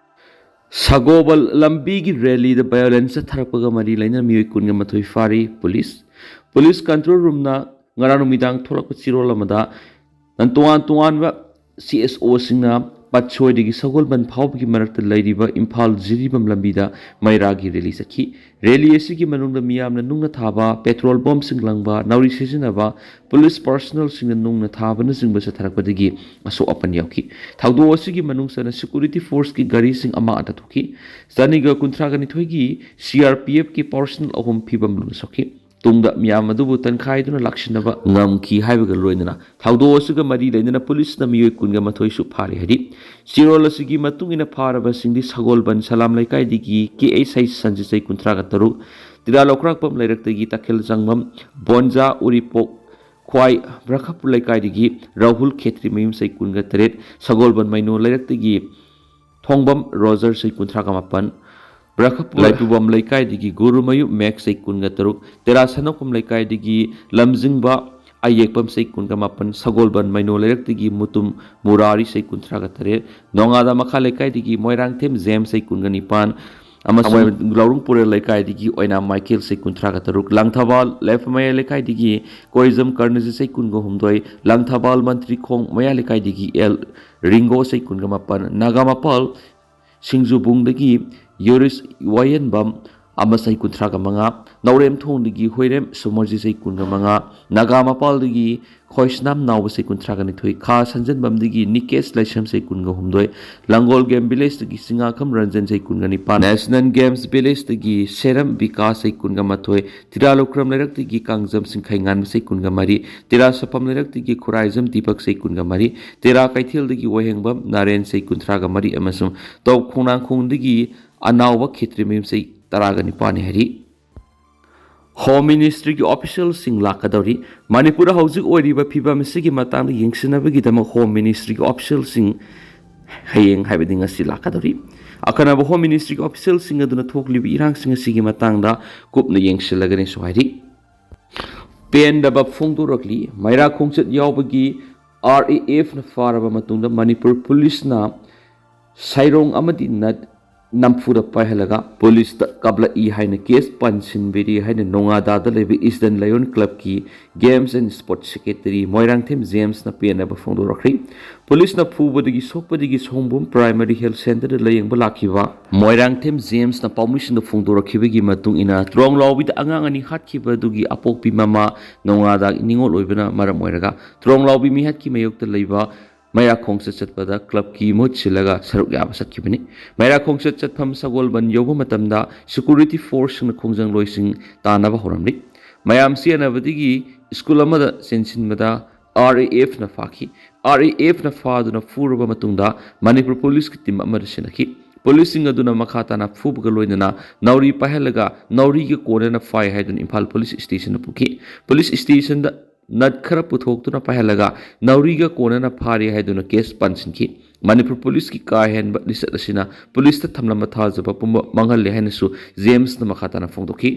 ꯁꯒꯣꯜꯕꯟ ꯂꯝꯕꯤꯒꯤ ꯔꯦꯂꯤꯗ ꯚꯥꯏꯑꯣꯂꯦꯟꯁ ꯆꯠꯊꯔꯛꯄꯒ ꯃꯔꯤ ꯂꯩꯅꯅ ꯃꯤꯑꯣꯏ ꯀꯨꯟꯒ ꯃꯥꯊꯣꯏ ꯐꯥꯔꯤ꯫ ꯄꯨꯂꯤꯁ, ꯄꯨꯂꯤꯁ ꯀꯟꯇ꯭ꯔꯣꯜ ꯔꯨꯝꯅ ꯉꯔꯥꯡ ꯅꯨꯃꯤꯗꯥꯡ ꯊꯣꯛꯂꯛꯄ ꯆꯦꯔꯣꯜ ꯑꯃꯗ ꯇꯣꯉꯥꯟ ꯇꯣꯉꯥꯟꯕ ꯁꯤ ꯑꯦꯁ ꯑꯣꯁꯤꯡꯅ ꯄꯠꯁꯣꯏꯗꯒꯤ ꯁꯒꯣꯜꯕꯟ ꯐꯥꯎꯕꯒꯤ ꯃꯔꯛꯇ ꯂꯩꯔꯤꯕ ꯏꯝꯐꯥꯜ ꯖꯤꯔꯤꯕꯥꯝ ꯂꯝꯕꯤꯗ ꯃꯩꯔꯥꯒꯤ ꯔꯦꯂꯤ ꯆꯠꯈꯤ꯫ ꯔꯦꯂꯤ ꯑꯁꯤꯒꯤ ꯃꯅꯨꯡꯗ ꯃꯤꯌꯥꯝꯅ ꯅꯨꯡꯅ ꯊꯥꯕ, ꯄꯦꯇ꯭ꯔꯣꯜ ꯕꯣꯝꯁꯤꯡ ꯂꯪꯕ, ꯅꯥꯎꯔꯤ ꯁꯤꯖꯤꯟꯅꯕ, ꯄꯨꯂꯤꯁ ꯄꯥꯔꯁꯣꯅꯦꯜꯁꯤꯡꯅ ꯅꯨꯡꯅ ꯊꯥꯕꯅꯆꯤꯡꯕ ꯆꯠꯊꯔꯛꯄꯗꯒꯤ ꯑꯁꯣꯛ ꯑꯄꯟ ꯌꯥꯎꯈꯤ꯫ ꯊꯧꯗꯣꯛ ꯑꯁꯤꯒꯤ ꯃꯅꯨꯡ ꯆꯟꯅ ꯁꯦꯀ꯭ꯌꯨꯔꯤꯇꯤ ꯐꯣꯔꯁꯀꯤ ꯒꯥꯔꯤꯁꯤꯡ ꯑꯃ ꯑꯟꯊꯊꯣꯛꯈꯤ꯫ ꯆꯅꯤꯒ ꯀꯨꯟꯊ꯭ꯔꯥꯒ ꯅꯤꯊꯣꯏꯒꯤ ꯁꯤ ꯑꯥꯔ ꯄꯤ ꯑꯦꯐꯀꯤ ꯄꯥꯔꯁꯣꯅꯦꯜ ꯑꯍꯨꯝ ꯐꯤꯕꯝ ꯂꯨꯅ ꯁꯣꯛꯈꯤ꯫ ꯇꯨꯡꯗ ꯃꯤꯌꯥꯝ ꯑꯗꯨꯕꯨ ꯇꯟꯈꯥꯏꯗꯨꯅ ꯂꯥꯛꯁꯤꯟꯅꯕ ꯉꯝꯈꯤ ꯍꯥꯏꯕꯒ ꯂꯣꯏꯅꯅ ꯊꯧꯗꯣꯛ ꯑꯁꯤꯒ ꯃꯔꯤ ꯂꯩꯅꯅ ꯄꯨꯂꯤꯁꯅ ꯃꯤꯑꯣꯏ ꯀꯨꯟꯒ ꯃꯥꯊꯣꯏꯁꯨ ꯐꯥꯔꯤ ꯍꯥꯏꯔꯤ꯫ ꯆꯦꯔꯣꯜ ꯑꯁꯤꯒꯤ ꯃꯇꯨꯡ ꯏꯟꯅ ꯐꯥꯔꯕꯁꯤꯡꯗꯤ ꯁꯒꯣꯜꯕꯟ ꯁꯂꯥꯝ ꯂꯩꯀꯥꯏꯗꯒꯤ ꯀꯦ ꯑꯩꯆ ꯑꯥꯏ ꯁꯟꯖꯤꯠ ꯆꯍꯤ ꯀꯨꯟꯊ꯭ꯔꯥꯒ ꯇꯔꯨꯛ, ꯇꯤꯔꯥ ꯂꯧꯈ꯭ꯔꯥꯛꯄꯝ ꯂꯩꯔꯛꯇꯒꯤ ꯇꯈꯦꯜ ꯆꯪꯕꯝ, ꯕꯣꯟꯖꯥ, ꯎꯔꯤꯄꯣꯛ, ꯈ꯭ꯋꯥꯏ ꯕ꯭ꯔꯈꯄꯨꯔ ꯂꯩꯀꯥꯏꯗꯒꯤ ꯔꯥꯍꯨꯜ ꯈꯦꯇ꯭ꯔꯤ ꯃꯌꯨꯝ ꯆꯍꯤ ꯀꯨꯟꯒ ꯇꯔꯦꯠ, ꯁꯒꯣꯜꯕꯟ ꯃꯩꯅꯣ ꯂꯩꯔꯛꯇꯒꯤ ꯊꯣꯡꯕꯝ ꯔꯣꯖꯔ ꯆꯍꯤ ꯀꯨꯟꯊ꯭ꯔꯥꯒ ꯃꯥꯄꯟ, ꯄ꯭ꯔꯈꯄꯨꯔ ꯂꯥꯏꯄꯨꯕꯝ ꯂꯩꯀꯥꯏꯗꯒꯤ ꯒꯨꯔꯨꯃꯌꯨ ꯃꯦꯛ ꯆꯍꯤ ꯀꯨꯟꯒ ꯇꯔꯨꯛ, ꯇꯦꯔꯥ ꯁꯅꯥꯈꯣꯝ ꯂꯩꯀꯥꯏꯗꯒꯤ ꯂꯝꯖꯤꯡꯕ ꯑꯌꯦꯛꯄꯝ ꯆꯍꯤ ꯀꯨꯟꯒ ꯃꯥꯄꯟ, ꯁꯒꯣꯜꯕꯟ ꯃꯩꯅꯣ ꯂꯩꯔꯛꯇꯒꯤ ꯃꯨꯇꯨꯝ ꯃꯨꯔꯥꯔꯤ ꯆꯍꯤ ꯀꯨꯟꯊ꯭ꯔꯥꯒ ꯇꯔꯦꯠ, ꯅꯣꯡꯉꯥꯗ ꯃꯈꯥ ꯂꯩꯀꯥꯏꯗꯒꯤ ꯃꯣꯏꯔꯥꯡꯊꯦꯝ ꯖꯦꯝꯁ ꯆꯍꯤ ꯀꯨꯟꯒ ꯅꯤꯄꯥꯟ, ꯑꯃꯁꯨꯡ ꯂꯧꯔꯨꯡ ꯄꯨꯔꯦꯜ ꯂꯩꯀꯥꯏꯗꯒꯤ ꯑꯣꯏꯅꯥꯝ ꯃꯥꯏꯀꯦꯜ ꯆꯍꯤ ꯀꯨꯟꯊ꯭ꯔꯥꯒ ꯇꯔꯨꯛ, ꯂꯥꯡꯊꯕꯥꯜ ꯂꯩꯐꯝ ꯃꯌꯥꯏ ꯂꯩꯀꯥꯏꯗꯒꯤ ꯀꯣꯏꯖꯝ ꯀꯔꯅꯖꯤꯠ ꯆꯍꯤ ꯀꯨꯟꯒ ꯍꯨꯝꯗꯣꯏ, ꯂꯥꯡꯊꯕꯥꯜ ꯃꯟꯇ꯭ꯔꯤ ꯈꯣꯡ ꯃꯌꯥ ꯂꯩꯀꯥꯏꯗꯒꯤ ꯑꯦꯜ ꯔꯤꯡꯒꯣ ꯆꯍꯤ ꯀꯨꯟꯒ ꯃꯥꯄꯟ, ꯅꯥꯒꯥꯃꯄꯥꯜ ꯁꯤꯡꯖꯨꯕꯨꯡꯗꯒꯤ ꯌꯨꯔꯤꯁ ꯋꯥꯌꯦꯟꯕꯝ ꯑꯃ ꯆꯍꯤ ꯀꯨꯟꯊ꯭ꯔꯥꯒ ꯃꯉꯥ, ꯅꯥꯎꯔꯦꯝꯊꯣꯡꯗꯒꯤ ꯍꯨꯏꯔꯦꯝ ꯁꯨꯃꯔꯖꯤ ꯆꯍꯤ ꯀꯨꯟꯒ ꯃꯉꯥ, ꯅꯥꯒꯥꯃꯄꯥꯜꯗꯒꯤ ꯈꯣꯏꯁꯅꯥꯝ ꯅꯥꯎꯕ ꯆꯍꯤ ꯀꯨꯟꯊ꯭ꯔꯥꯒ ꯅꯤꯊꯣꯏ, ꯈꯥ ꯁꯟꯖꯟꯕꯝꯗꯒꯤ ꯅꯤꯀꯦꯁ ꯂꯥꯏꯁ꯭ꯔꯝ ꯆꯍꯤ ꯀꯨꯟꯒ ꯍꯨꯝꯗꯣꯏ, ꯂꯥꯡꯒꯣꯜ ꯒꯦꯝ ꯚꯤꯂꯦꯖꯇꯒꯤ ꯆꯤꯡꯉꯥꯈꯝ ꯔꯟꯖꯟ ꯆꯍꯤ ꯀꯨꯟꯒ ꯅꯤꯄꯥꯟ, ꯅꯦꯁꯅꯦꯜ ꯒꯦꯝꯁ ꯚꯤꯂꯦꯖꯇꯒꯤ ꯁꯦꯔꯝ ꯕꯤꯀꯥꯁ ꯆꯍꯤ ꯀꯨꯟꯒ ꯃꯥꯊꯣꯏ, ꯇꯤꯔꯥꯂꯨꯈ꯭ꯔꯝ ꯂꯩꯔꯛꯇꯒꯤ ꯀꯥꯡꯖꯝ ꯁꯤꯡꯈꯩꯉꯥꯟꯕ ꯆꯍꯤ ꯀꯨꯟꯒ ꯃꯔꯤ, ꯇꯤꯔꯥ ꯁꯐꯝ ꯂꯩꯔꯛꯇꯒꯤ ꯈꯨꯔꯥꯏꯖꯝ ꯗꯤꯄꯛ ꯆꯍꯤ ꯀꯨꯟꯒ ꯃꯔꯤ, ꯇꯤꯔꯥ ꯀꯩꯊꯦꯜꯗꯒꯤ ꯋꯥꯍꯦꯡꯕꯝ ꯅꯥꯔꯦꯟ ꯆꯍꯤ ꯀꯨꯟꯊ꯭ꯔꯥꯒ ꯃꯔꯤ ꯑꯃꯁꯨꯡ ꯇꯧ ꯈꯣꯡꯅꯥꯡꯈꯣꯡꯗꯒꯤ ꯑꯅꯥꯎꯕ ꯈꯦꯇ꯭ꯔꯤꯃꯌꯨꯝ ꯆꯍꯤ ꯇꯔꯥꯒ ꯅꯤꯄꯥꯟꯅꯤ ꯍꯥꯏꯔꯤ꯫ ꯍꯣꯝ ꯃꯤꯅꯤꯁꯇ꯭ꯔꯤꯒꯤ ꯑꯣꯐꯤꯁꯤꯌꯦꯜꯁꯤꯡ ꯂꯥꯛꯀꯗꯧꯔꯤ꯫ ꯃꯅꯤꯄꯨꯔꯗ ꯍꯧꯖꯤꯛ ꯑꯣꯏꯔꯤꯕ ꯐꯤꯕꯝ ꯑꯁꯤꯒꯤ ꯃꯇꯥꯡꯗ ꯌꯦꯡꯁꯤꯟꯅꯕꯒꯤꯗꯃꯛ ꯍꯣꯝ ꯃꯤꯅꯤꯁꯇ꯭ꯔꯤꯒꯤ ꯑꯣꯐꯤꯁꯤꯌꯦꯜꯁꯤꯡ ꯍꯌꯦꯡ, ꯍꯥꯏꯕꯗꯤ ꯉꯁꯤ ꯂꯥꯛꯀꯗꯧꯔꯤ꯫ ꯑꯈꯟꯅꯕ ꯍꯣꯝ ꯃꯤꯅꯤꯁꯇ꯭ꯔꯤꯒꯤ ꯑꯣꯐꯤꯁꯤꯌꯦꯜꯁꯤꯡ ꯑꯗꯨꯅ ꯊꯣꯛꯂꯤꯕ ꯏꯔꯥꯡꯁꯤꯡ ꯑꯁꯤꯒꯤ ꯃꯇꯥꯡꯗ ꯀꯨꯞꯅ ꯌꯦꯡꯁꯤꯜꯂꯒꯅꯤꯁꯨ ꯍꯥꯏꯔꯤ꯫ ꯄꯦꯟꯗꯕ ꯐꯣꯡꯗꯣꯔꯛꯂꯤ꯫ ꯃꯩꯔꯥ ꯈꯣꯡꯆꯠ ꯌꯥꯎꯕꯒꯤ ꯑꯥꯔ ꯑꯦ ꯑꯦꯐꯅ ꯐꯥꯔꯕ ꯃꯇꯨꯡꯗ ꯃꯅꯤꯄꯨꯔ ꯄꯨꯂꯤꯁꯅ ꯁꯥꯏꯔꯣꯡ ꯑꯃꯗꯤ ꯅꯠ ꯅꯝꯐꯨꯗ ꯄꯥꯏꯍꯜꯂꯒ ꯄꯨꯂꯤꯁꯇ ꯀꯥꯞꯂꯛꯏ ꯍꯥꯏꯅ ꯀꯦꯁ ꯄꯥꯟꯁꯤꯟꯕꯤꯔꯤ ꯍꯥꯏꯅ ꯅꯣꯉꯥꯗꯥꯗ ꯂꯩꯕ ꯏꯁꯇꯔꯟ ꯂꯌꯣꯟ ꯀ꯭ꯂꯕꯀꯤ games and sports secretary Moirangthem ꯖꯦꯝꯁꯅ ꯄꯦꯟꯗꯕ ꯐꯣꯡꯗꯣꯔꯛꯈ꯭ꯔꯦ꯫ ꯄꯨꯂꯤꯁꯅ ꯐꯨꯕꯗꯒꯤ ꯁꯣꯛꯄꯗꯒꯤ ꯁꯣꯝꯕꯨꯝ ꯄ꯭ꯔꯥꯏꯃꯔꯤ ꯍꯦꯜꯊ ꯁꯦꯟꯇꯔꯗ ꯂꯥꯌꯦꯡꯕ ꯂꯥꯛꯈꯤꯕ ꯃꯣꯏꯔꯥꯡꯊꯦꯝ ꯖꯦꯝꯁꯅ ꯄꯥꯎꯃꯤꯁꯤꯡꯗ ꯐꯣꯡꯗꯣꯔꯛꯈꯤꯕꯒꯤ ꯃꯇꯨꯡ ꯏꯟꯅ, ꯇ꯭ꯔꯣꯡꯂꯥꯎꯕꯤꯗ ꯑꯉꯥꯡ ꯑꯅꯤ ꯍꯥꯠꯈꯤꯕ ꯑꯗꯨꯒꯤ ꯑꯄꯣꯛꯄꯤ ꯃꯃꯥ ꯅꯣꯡꯉꯥꯗꯥ ꯅꯤꯉꯣꯜ ꯑꯣꯏꯕꯅ ꯃꯔꯝ ꯑꯣꯏꯔꯒ, ꯇ꯭ꯔꯣꯡꯂꯥꯎꯕꯤ ꯃꯤꯍꯠꯀꯤ ꯃꯥꯌꯣꯛꯇ ꯂꯩꯕ ꯃꯩꯔꯥ ꯈꯣꯡꯆꯠ ꯆꯠꯄꯗ ꯀ꯭ꯂꯕꯀꯤ ꯃꯍꯨꯠ ꯁꯤꯜꯂꯒ ꯁꯔꯨꯛ ꯌꯥꯕ ꯆꯠꯈꯤꯕꯅꯤ꯫ ꯃꯩꯔꯥ ꯈꯣꯡꯆꯠ ꯆꯠꯐꯝ ꯁꯒꯣꯜꯕꯟ ꯌꯧꯕ ꯃꯇꯝꯗ ꯁꯦꯀ꯭ꯌꯨꯔꯤꯇꯤ ꯐꯣꯔꯁꯁꯤꯡꯅ ꯈꯣꯡꯖꯪꯂꯣꯏꯁꯤꯡ ꯇꯥꯟꯅꯕ ꯍꯧꯔꯝꯂꯤ꯫ ꯃꯌꯥꯝ ꯆꯦꯟꯅꯕꯗꯒꯤ ꯁ꯭ꯀꯨꯜ ꯑꯃꯗ ꯆꯦꯟꯁꯤꯟꯕꯗ ꯑꯥꯔ ꯑꯦ ꯑꯦꯐꯅ ꯐꯥꯈꯤ꯫ ꯑꯥꯔ ꯑꯦ ꯑꯦꯐꯅ ꯐꯥꯗꯨꯅ ꯐꯨꯔꯕ ꯃꯇꯨꯡꯗ ꯃꯅꯤꯄꯨꯔ ꯄꯨꯂꯤꯁꯀꯤ ꯇꯤꯝ ꯑꯃꯗ ꯁꯤꯟꯅꯈꯤ꯫ ꯄꯨꯂꯤꯁꯁꯤꯡ ꯑꯗꯨꯅ ꯃꯈꯥ ꯇꯥꯅ ꯐꯨꯕꯒ ꯂꯣꯏꯅꯅ ꯅꯥꯎꯔꯤ ꯄꯥꯏꯍꯜꯂꯒ ꯅꯥꯎꯔꯤꯒ ꯀꯣꯟꯅꯅ ꯐꯥꯏ ꯍꯥꯏꯗꯨꯅ ꯏꯝꯐꯥꯜ ꯄꯨꯂꯤꯁ ꯁ꯭ꯇꯦꯁꯟꯗ ꯄꯨꯈꯤ꯫ ꯄꯨꯂꯤꯁ ꯁ꯭ꯇꯦꯁꯟꯗ ꯅꯠ ꯈꯔ ꯄꯨꯊꯣꯛꯇꯨꯅ ꯄꯥꯏꯍꯜꯂꯒ ꯅꯥꯎꯔꯤꯒ ꯀꯣꯟꯅꯅ ꯐꯥꯔꯦ ꯍꯥꯏꯗꯨꯅ ꯀꯦꯁ ꯄꯥꯟꯁꯤꯟꯈꯤ꯫ ꯃꯅꯤꯄꯨꯔ ꯄꯨꯂꯤꯁꯀꯤ ꯀꯥ ꯍꯦꯟꯕ ꯂꯤꯆꯠ ꯑꯁꯤꯅ ꯄꯨꯂꯤꯁꯇ ꯊꯝꯂꯝꯕ ꯊꯥꯖꯕ ꯄꯨꯝꯕ ꯃꯥꯡꯍꯜꯂꯦ ꯍꯥꯏꯅꯁꯨ ꯖꯦꯝꯁꯅ ꯃꯈꯥ ꯇꯥꯅ ꯐꯣꯡꯗꯣꯛꯈꯤ꯫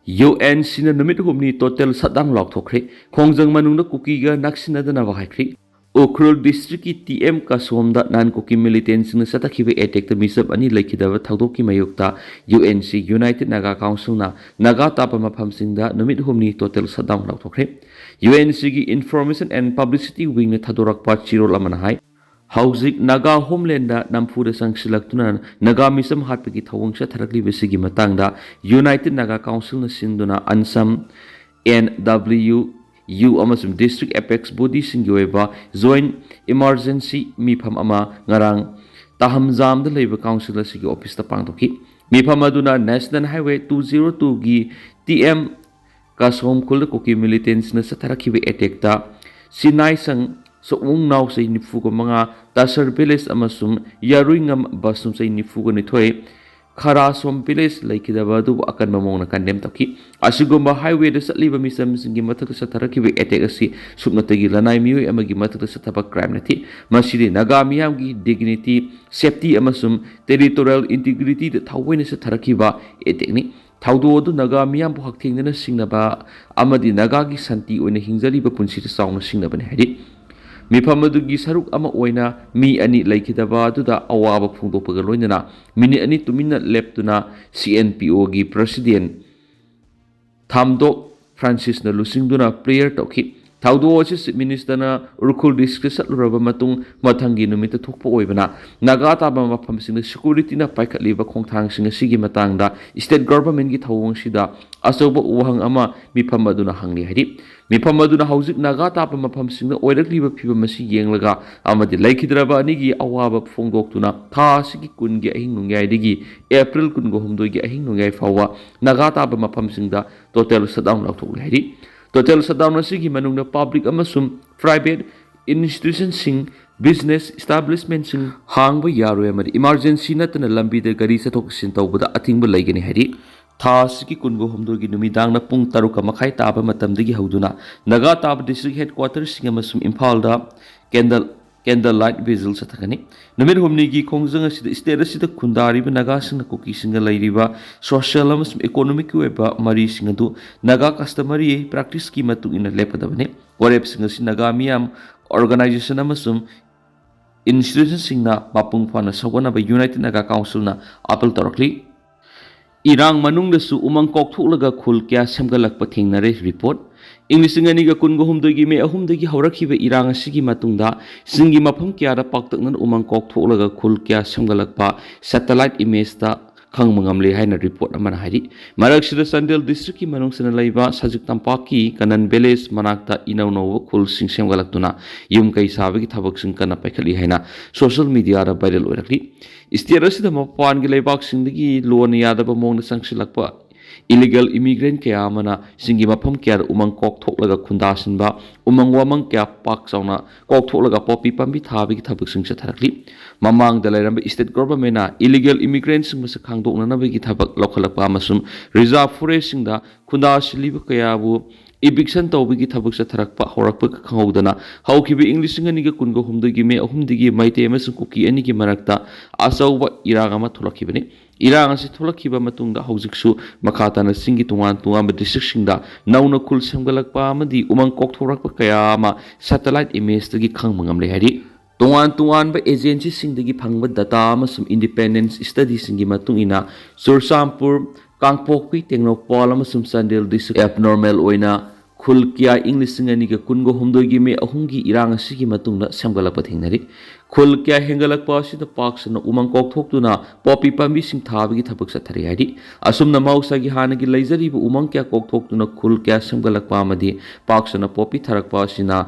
ꯌꯨ ꯑꯦꯟ ꯁꯤꯅ ꯅꯨꯃꯤꯠ ꯍꯨꯝꯅꯤ ꯇꯣꯇꯦꯜ ꯁꯠꯗꯥꯎꯟ ꯂꯥꯎꯊꯣꯛꯈ꯭ꯔꯦ꯫ ꯈꯣꯡꯖꯪ ꯃꯅꯨꯡꯗ ꯀꯨꯀꯤꯒ ꯅꯛꯁꯤꯟꯅꯗꯅꯕ ꯍꯥꯏꯈ꯭ꯔꯤ꯫ ꯎꯈ꯭ꯔꯨꯜ ꯗꯤꯁꯇ꯭ꯔꯤꯛꯀꯤ ꯇꯤ ꯑꯦꯝ ꯀꯥꯁꯣꯝꯗ ꯅꯟ ꯀꯨꯀꯤ ꯃꯤꯂꯤꯇꯦꯟꯁꯤꯡꯅ ꯆꯠꯊꯈꯤꯕ ꯑꯦꯇꯦꯛꯇ ꯃꯤꯆꯝ ꯑꯅꯤ ꯂꯩꯈꯤꯗꯕ ꯊꯧꯗꯣꯛꯀꯤ ꯃꯥꯌꯣꯛꯇ U N C, united Naga ꯀꯥꯎꯟꯁꯤꯜꯅ ꯅꯥꯒꯥ ꯇꯥꯕ ꯃꯐꯝꯁꯤꯡꯗ ꯅꯨꯃꯤꯠ ꯍꯨꯝꯅꯤ ꯇꯣꯇꯦꯜ ꯁꯠꯗꯥꯎꯟ ꯂꯥꯎꯊꯣꯛꯈ꯭ꯔꯦ꯫ ꯌꯨ ꯑꯦꯟ ꯁꯤꯒꯤ ꯏꯟꯐꯣꯔꯃꯦꯁꯟ ꯑꯦꯟ ꯄꯕ꯭ꯂꯤꯁꯤꯇꯤ ꯋꯤꯡꯅ ꯊꯥꯗꯣꯔꯛꯄ ꯆꯦꯔꯣꯜ ꯑꯃꯅ ꯍꯥꯏ, ꯍꯧꯖꯤꯛ ꯅꯥꯒꯥ ꯍꯣꯝꯂꯦꯟꯗ ꯅꯝꯐꯨꯗ ꯆꯪꯁꯤꯜꯂꯛꯇꯨꯅ ꯅꯥꯒꯥ ꯃꯤꯆꯝ ꯍꯥꯠꯄꯒꯤ ꯊꯧꯑꯣꯡ ꯆꯠꯊꯔꯛꯂꯤꯕꯁꯤꯒꯤ ꯃꯇꯥꯡꯗ ꯌꯨꯅꯥꯏꯇꯦꯗ ꯅꯥꯒꯥ ꯀꯥꯎꯟꯁꯤꯜꯅ ꯁꯤꯟꯗꯨꯅ ꯑꯟꯁꯝ, ꯑꯦꯟ ꯗꯕ꯭ꯂꯤꯎ ꯌꯨ ꯑꯃꯁꯨꯡ ꯗꯤꯁꯇ꯭ꯔꯤꯛ ꯑꯦꯄꯦꯛꯁ ꯕꯣꯗꯤꯁꯤꯡꯒꯤ ꯑꯣꯏꯕ ꯖꯣꯏꯟ ꯏꯃꯥꯔꯖꯦꯟꯁꯤ ꯃꯤꯐꯝ ꯑꯃ ꯉꯔꯥꯡ ꯇꯥꯍꯝꯖꯥꯝꯗ ꯂꯩꯕ ꯀꯥꯎꯟꯁꯤꯜ ꯑꯁꯤꯒꯤ ꯑꯣꯐꯤꯁꯇ ꯄꯥꯡꯊꯣꯛꯈꯤ꯫ ꯃꯤꯐꯝ ꯑꯗꯨꯅ ꯅꯦꯁꯅꯦꯜ ꯍꯥꯏꯋꯦ ꯇꯨ ꯖꯤꯔꯣ ꯇꯨꯒꯤ ꯇꯤ ꯑꯦꯝ ꯀꯥꯁꯣꯝ ꯈꯨꯜꯗ ꯀꯨꯀꯤ ꯃꯤꯂꯤꯇꯦꯟꯁꯤꯡꯅ ꯆꯠꯊꯔꯛꯈꯤꯕ ꯑꯦꯇꯦꯛꯇ ꯁꯤꯅꯥꯏꯁꯪ ꯁꯣꯛꯃꯨꯡ ꯅꯥꯎ ꯆꯍꯤ ꯅꯤꯐꯨꯒ ꯃꯉꯥ, ꯇꯥꯁꯔ ꯚꯤꯂꯦꯖ ꯑꯃꯁꯨꯡ ꯌꯥꯔꯨꯏꯉꯝ ꯕꯁꯅꯨ ꯆꯍꯤ ꯅꯤꯐꯨꯒ ꯅꯤꯊꯣꯏ, ꯈꯔꯥꯁꯣꯝ ꯚꯤꯂꯦꯖ ꯂꯩꯈꯤꯗꯕ ꯑꯗꯨꯕꯨ ꯑꯀꯟꯕ ꯃꯑꯣꯡꯗ ꯀꯟꯗꯦꯝ ꯇꯧꯈꯤ꯫ ꯑꯁꯤꯒꯨꯝꯕ ꯍꯥꯏꯋꯦꯗ ꯆꯠꯂꯤꯕ ꯃꯤꯆꯝꯁꯤꯡꯒꯤ ꯃꯊꯛꯇ ꯆꯠꯊꯔꯛꯈꯤꯕ ꯑꯦꯇꯦꯛ ꯑꯁꯤ ꯁꯨꯞꯅꯇꯒꯤ ꯂꯅꯥꯏ ꯃꯤꯑꯣꯏ ꯑꯃꯒꯤ ꯃꯊꯛꯇ ꯆꯠꯊꯕ ꯀ꯭ꯔꯥꯏꯝ ꯅꯠꯇꯦ꯫ ꯃꯁꯤꯗꯤ ꯅꯥꯒꯥ ꯃꯤꯌꯥꯝꯒꯤ ꯗꯤꯒꯅꯤꯇꯤ, ꯁꯦꯐꯇꯤ ꯑꯃꯁꯨꯡ ꯇꯦꯔꯤꯇꯣꯔꯤꯌꯦꯜ ꯏꯟꯇꯤꯒ꯭ꯔꯤꯇꯤꯗ ꯊꯑꯣꯏꯅ ꯆꯠꯊꯔꯛꯈꯤꯕ ꯑꯦꯇꯦꯛꯅꯤ꯫ ꯊꯧꯗꯣꯛ ꯑꯗꯨ ꯅꯥꯒꯥ ꯃꯤꯌꯥꯝꯕꯨ ꯍꯛꯊꯦꯡꯅꯅ ꯁꯤꯡꯅꯕ ꯑꯃꯗꯤ ꯅꯥꯒꯥꯒꯤ ꯁꯥꯟꯇꯤ ꯑꯣꯏꯅ ꯍꯤꯡꯖꯔꯤꯕ ꯄꯨꯟꯁꯤꯗ ꯆꯥꯎꯅ ꯁꯤꯡꯅꯕꯅꯤ ꯍꯥꯏꯔꯤ꯫ ꯃꯤꯐꯝ ꯑꯗꯨꯒꯤ ꯁꯔꯨꯛ ꯑꯃ ꯑꯣꯏꯅ ꯃꯤ ꯑꯅꯤ ꯂꯩꯈꯤꯗꯕ ꯑꯗꯨꯗ ꯑꯋꯥꯕ ꯐꯣꯡꯗꯣꯛꯄꯒ ꯂꯣꯏꯅꯅ ꯃꯤꯅꯤꯠ ꯑꯅꯤ ꯇꯨꯃꯤꯟꯅ ꯂꯦꯞꯇꯨꯅ ꯁꯤ ꯑꯦꯟ ꯄꯤ ꯑꯣꯒꯤ ꯄ꯭ꯔꯁꯤꯗꯦꯟ ꯊꯥꯝꯗꯣꯛ ꯐ꯭ꯔꯥꯟꯁꯤꯁꯅ ꯂꯨꯆꯤꯡꯗꯨꯅ ꯄ꯭ꯔꯦꯌꯔ ꯇꯧꯈꯤ꯫ ꯊꯧꯗꯣꯛ ꯑꯁꯤ ꯆꯤꯐ ꯃꯤꯅꯤꯁꯇꯔꯅ ꯎꯈ꯭ꯔꯨꯜ ꯗꯤꯁꯇ꯭ꯔꯤꯛꯇ ꯆꯠꯂꯨꯔꯕ ꯃꯇꯨꯡ ꯃꯊꯪꯒꯤ ꯅꯨꯃꯤꯠꯇ ꯊꯣꯛꯄ ꯑꯣꯏꯕꯅ ꯅꯥꯒꯥ ꯇꯥꯕ ꯃꯐꯝꯁꯤꯡꯗ ꯁꯦꯀ꯭ꯌꯨꯔꯤꯇꯤꯅ ꯄꯥꯏꯈꯠꯂꯤꯕ ꯈꯣꯡꯊꯥꯡꯁꯤꯡ ꯑꯁꯤꯒꯤ ꯃꯇꯥꯡꯗ ꯁ꯭ꯇꯦꯠ ꯒꯚꯔꯟꯃꯦꯟꯠꯀꯤ ꯊꯧꯑꯣꯡꯁꯤꯗ ꯑꯆꯧꯕ ꯋꯥꯍꯪ ꯑꯃ ꯃꯤꯐꯝ ꯑꯗꯨꯅ ꯍꯪꯂꯤ ꯍꯥꯏꯔꯤ꯫ ꯃꯤꯐꯝ ꯑꯗꯨꯅ ꯍꯧꯖꯤꯛ ꯅꯥꯒꯥ ꯇꯥꯕ ꯃꯐꯝꯁꯤꯡꯗ ꯑꯣꯏꯔꯛꯂꯤꯕ ꯐꯤꯕꯝ ꯑꯁꯤ ꯌꯦꯡꯂꯒ ꯑꯃꯗꯤ ꯂꯩꯈꯤꯗ꯭ꯔꯕ ꯑꯅꯤꯒꯤ ꯑꯋꯥꯕ ꯐꯣꯡꯗꯣꯛꯇꯨꯅ ꯊꯥ ꯑꯁꯤꯒꯤ ꯀꯨꯟꯒꯤ ꯑꯍꯤꯡ ꯅꯣꯡꯌꯥꯏꯗꯒꯤ ꯑꯦꯄ꯭ꯔꯤꯜ ꯀꯨꯟꯒ ꯍꯨꯝꯗꯣꯏꯒꯤ ꯑꯍꯤꯡ ꯅꯣꯡꯌꯥꯏ ꯐꯥꯎꯕ ꯅꯥꯒꯥ ꯇꯥꯕ ꯃꯐꯝꯁꯤꯡꯗ ꯇꯣꯇꯦꯜ ꯁꯠꯗꯥꯎꯟ ꯂꯥꯎꯊꯣꯛꯂꯦ ꯍꯥꯏꯔꯤ꯫ ꯇꯣꯇꯦꯜ ꯁꯠꯗꯥꯎꯟ ꯑꯁꯤꯒꯤ ꯃꯅꯨꯡꯗ ꯄꯕ꯭ꯂꯤꯛ ꯑꯃꯁꯨꯡ ꯄ꯭ꯔꯥꯏꯚꯦꯠ ꯏꯟꯁꯇꯤꯇ꯭ꯌꯨꯁꯟꯁꯤꯡ, ꯕꯤꯖꯤꯅꯦꯁ ꯏꯁꯇꯥꯕ꯭ꯂꯤꯁꯃꯦꯟꯠꯁꯤꯡ ꯍꯥꯡꯕ ꯌꯥꯔꯣꯏ ꯑꯃꯗꯤ ꯏꯃꯥꯔꯖꯦꯟꯁꯤ ꯅꯠꯇꯅ ꯂꯝꯕꯤꯗ ꯒꯥꯔꯤ ꯆꯠꯊꯣꯛ ꯆꯠꯁꯤꯟ ꯇꯧꯕꯗ ꯑꯊꯤꯡꯕ ꯂꯩꯒꯅꯤ ꯍꯥꯏꯔꯤ꯫ ꯊꯥ ꯑꯁꯤꯒꯤ ꯀꯨꯟꯒ ꯍꯨꯝꯗꯣꯏꯒꯤ ꯅꯨꯃꯤꯗꯥꯡꯅ ꯄꯨꯡ ꯇꯔꯨꯛꯀ ꯃꯈꯥꯏ ꯇꯥꯕ ꯃꯇꯝꯗꯒꯤ ꯍꯧꯗꯨꯅ ꯅꯥꯒꯥ ꯇꯥꯕ ꯗꯤꯁꯇ꯭ꯔꯤꯛ ꯍꯦꯗꯀ꯭ꯋꯥꯇꯔꯁꯤꯡ ꯑꯃꯁꯨꯡ ꯏꯝꯐꯥꯜꯗ ꯀꯦꯟꯗꯜ candle light vigil ꯆꯠꯊꯒꯅꯤ꯫ ꯅꯨꯃꯤꯠ ꯍꯨꯝꯅꯤꯒꯤ ꯈꯣꯡꯖꯪ ꯑꯁꯤꯗ state ꯑꯁꯤꯗ ꯈꯨꯟꯗꯥꯔꯤꯕ ꯅꯥꯒꯥꯁꯤꯡꯅ ꯀꯨꯀꯤꯁꯤꯡꯒ ꯂꯩꯔꯤꯕ social ꯑꯃꯁꯨꯡ economic ꯑꯣꯏꯕ ꯃꯔꯤꯁꯤꯡ ꯑꯗꯨ ꯅꯥꯒꯥ customary practiceꯀꯤ ꯃꯇꯨꯡ ꯏꯟꯅ ꯂꯦꯞꯀꯗꯕꯅꯤ꯫ ꯋꯥꯔꯦꯞꯁꯤꯡ ꯑꯁꯤ ꯅꯥꯒꯥ ꯃꯤꯌꯥꯝ organization ꯑꯃꯁꯨꯡ institutionꯁꯤꯡꯅ ꯃꯄꯨꯡ ꯐꯥꯅ ꯁꯧꯒꯠꯅꯕ United Naga Councilꯅ appeal ꯇꯧꯔꯛꯂꯤ꯫ ꯏꯔꯥꯡ ꯃꯅꯨꯡꯗꯁꯨ ꯎꯃꯪ ꯀꯣꯛꯊꯣꯛꯂꯒ ꯈꯨꯜ ꯀꯌꯥ ꯁꯦꯝꯒꯠꯂꯛꯄ ꯊꯦꯡꯅꯔꯦ꯫ Report꯫ ꯏꯪ ꯂꯤꯁꯤꯡ ꯑꯅꯤꯒ ꯀꯨꯟꯒ ꯍꯨꯝꯗꯣꯏꯒꯤ ꯃꯦ ꯑꯍꯨꯝꯗꯒꯤ ꯍꯧꯔꯛꯈꯤꯕ ꯏꯔꯥꯡ ꯑꯁꯤꯒꯤ ꯃꯇꯨꯡꯗ ꯆꯤꯡꯒꯤ ꯃꯐꯝ ꯀꯌꯥꯗ ꯄꯥꯛꯇꯛꯅꯅ ꯎꯃꯪ ꯀꯣꯛꯊꯣꯛꯂꯒ ꯈꯨꯜ ꯀꯌꯥ ꯁꯦꯝꯒꯠꯂꯛꯄ satellite imageꯇ ꯈꯪꯕ ꯉꯝꯂꯦ ꯍꯥꯏꯅ report ꯑꯃꯅ ꯍꯥꯏꯔꯤ꯫ ꯃꯔꯛꯁꯤꯗ ꯆꯥꯟꯗꯦꯜ districtꯀꯤ ꯃꯅꯨꯡꯁꯤꯅ ꯂꯩꯕ ꯁꯖꯤꯛ ꯇꯝꯄꯥꯛꯀꯤ ꯀꯅꯟ village ꯃꯅꯥꯛꯇ ꯏꯅꯧ ꯅꯧꯕ ꯈꯨꯜꯁꯤꯡ ꯁꯦꯝꯒꯠꯂꯛꯇꯨꯅ ꯌꯨꯝ ꯀꯩ ꯁꯥꯕꯒꯤ ꯊꯕꯛꯁꯤꯡ ꯀꯟꯅ ꯄꯥꯏꯈꯠꯂꯤ ꯍꯥꯏꯅ social mediaꯗ viral ꯑꯣꯏꯔꯛꯂꯤ꯫ State ꯑꯁꯤꯗ ꯃꯄꯥꯟꯒꯤ ꯂꯩꯕꯥꯛꯁꯤꯡꯗꯒꯤ ꯂꯣꯟꯅ ꯌꯥꯗꯕ ꯃꯑꯣꯡꯗ ꯆꯪꯁꯤꯜꯂꯛꯄ illegal immigrant ꯀꯌꯥ ꯑꯃꯅ ꯆꯤꯡꯒꯤ ꯃꯐꯝ ꯀꯌꯥꯗ ꯎꯃꯪ ꯀꯣꯛꯊꯣꯛꯂꯒ ꯈꯨꯟꯗꯥꯁꯤꯟꯕ, ꯎꯃꯪ ꯋꯥꯃꯪ ꯀꯌꯥ ꯄꯥꯛ ꯆꯥꯎꯅ ꯀꯣꯛꯊꯣꯛꯂꯒ ꯄꯣꯄꯤ ꯄꯥꯝꯕꯤ ꯊꯥꯕꯒꯤ ꯊꯕꯛꯁꯤꯡ ꯆꯠꯊꯔꯛꯂꯤ꯫ ꯃꯃꯥꯡꯗ ꯂꯩꯔꯝꯕ state governmentꯅ illegal immigrantꯁꯤꯡ ꯃꯁꯛ ꯈꯪꯗꯣꯛꯅꯅꯕꯒꯤ ꯊꯕꯛ ꯂꯧꯈꯠꯂꯛꯄ ꯑꯃꯁꯨꯡ reserve forestꯁꯤꯡꯗ ꯈꯨꯟꯗꯥꯁꯤꯜꯂꯤꯕ ꯀꯌꯥꯕꯨ eviction ꯇꯧꯕꯒꯤ ꯊꯕꯛ ꯆꯠꯊꯔꯛꯄ ꯍꯧꯔꯛꯄꯒ ꯈꯪꯍꯧꯗꯅ ꯍꯧꯈꯤꯕ ꯏꯪ ꯂꯤꯁꯤꯡ ꯑꯅꯤꯒ ꯀꯨꯟꯒ ꯍꯨꯝꯗꯣꯏꯒꯤ ꯃꯦ ꯑꯍꯨꯝꯗꯒꯤ ꯃꯩꯇꯩ ꯑꯃꯁꯨꯡ ꯀꯨꯀꯤ ꯑꯅꯤꯒꯤ ꯃꯔꯛꯇ ꯑꯆꯧꯕ ꯏꯔꯥꯡ ꯑꯃ ꯊꯣꯛꯂꯛꯈꯤꯕꯅꯤ꯫ ꯏꯔꯥꯡ ꯑꯁꯤ ꯊꯣꯛꯂꯛꯈꯤꯕ ꯃꯇꯨꯡꯗ ꯍꯧꯖꯤꯛꯁꯨ ꯃꯈꯥ ꯇꯥꯅ ꯆꯤꯡꯒꯤ ꯇꯣꯉꯥꯟ ꯇꯣꯉꯥꯟꯕ districtꯁꯤꯡꯗ ꯅꯧꯅ ꯈꯨꯜ ꯁꯦꯝꯒꯠꯂꯛꯄ ꯑꯃꯗꯤ ꯎꯃꯪ ꯀꯣꯛꯊꯣꯔꯛꯄ ꯀꯌꯥ ꯑꯃ satellite imageꯇꯒꯤ ꯈꯪꯕ ꯉꯝꯂꯦ ꯍꯥꯏꯔꯤ꯫ ꯇꯣꯉꯥꯟ ꯇꯣꯉꯥꯟꯕ agencyꯁꯤꯡꯗꯒꯤ ꯐꯪꯕ data ꯑꯃꯁꯨꯡ independent studyꯁꯤꯡꯒꯤ ꯃꯇꯨꯡ ꯏꯟꯅ ꯆꯨꯔꯆꯥꯟꯄꯨꯔ, ꯀꯥꯡꯄꯣꯛꯄꯤ, ꯇꯦꯡꯅꯧꯄꯜ ꯑꯃꯁꯨꯡ ꯆꯥꯟꯗꯦꯜ district abnormal ꯑꯣꯏꯅ ꯈꯨꯜ ꯀꯌꯥ ꯏꯪ ꯂꯤꯁꯤꯡ ꯑꯅꯤꯒ ꯀꯨꯟꯒ ꯍꯨꯝꯗꯣꯏꯒꯤ ꯃꯦ ꯑꯍꯨꯝꯒꯤ ꯏꯔꯥꯡ ꯑꯁꯤꯒꯤ ꯃꯇꯨꯡꯗ ꯁꯦꯝꯒꯠꯂꯛꯄ ꯊꯦꯡꯅꯔꯤ꯫ ꯈꯨꯜ ꯀꯌꯥ ꯍꯦꯟꯒꯠꯂꯛꯄ ꯑꯁꯤꯗ ꯄꯥꯛ ꯁꯟꯅ ꯎꯃꯪ ꯀꯣꯛꯊꯣꯛꯇꯨꯅ ꯄꯣꯄꯤ ꯄꯥꯝꯕꯤꯁꯤꯡ ꯊꯥꯕꯒꯤ ꯊꯕꯛ ꯆꯠꯊꯔꯤ ꯍꯥꯏꯔꯤ꯫ ꯑꯁꯨꯝꯅ ꯃꯍꯧꯁꯥꯒꯤ ꯍꯥꯟꯅꯒꯤ ꯂꯩꯖꯔꯤꯕ ꯎꯃꯪ ꯀꯌꯥ ꯀꯣꯛꯊꯣꯛꯇꯨꯅ ꯈꯨꯜ ꯀꯌꯥ ꯁꯦꯝꯒꯠꯂꯛꯄ ꯑꯃꯗꯤ ꯄꯥꯛ ꯁꯟꯅ ꯄꯣꯄꯤ ꯊꯥꯔꯛꯄ ꯑꯁꯤꯅ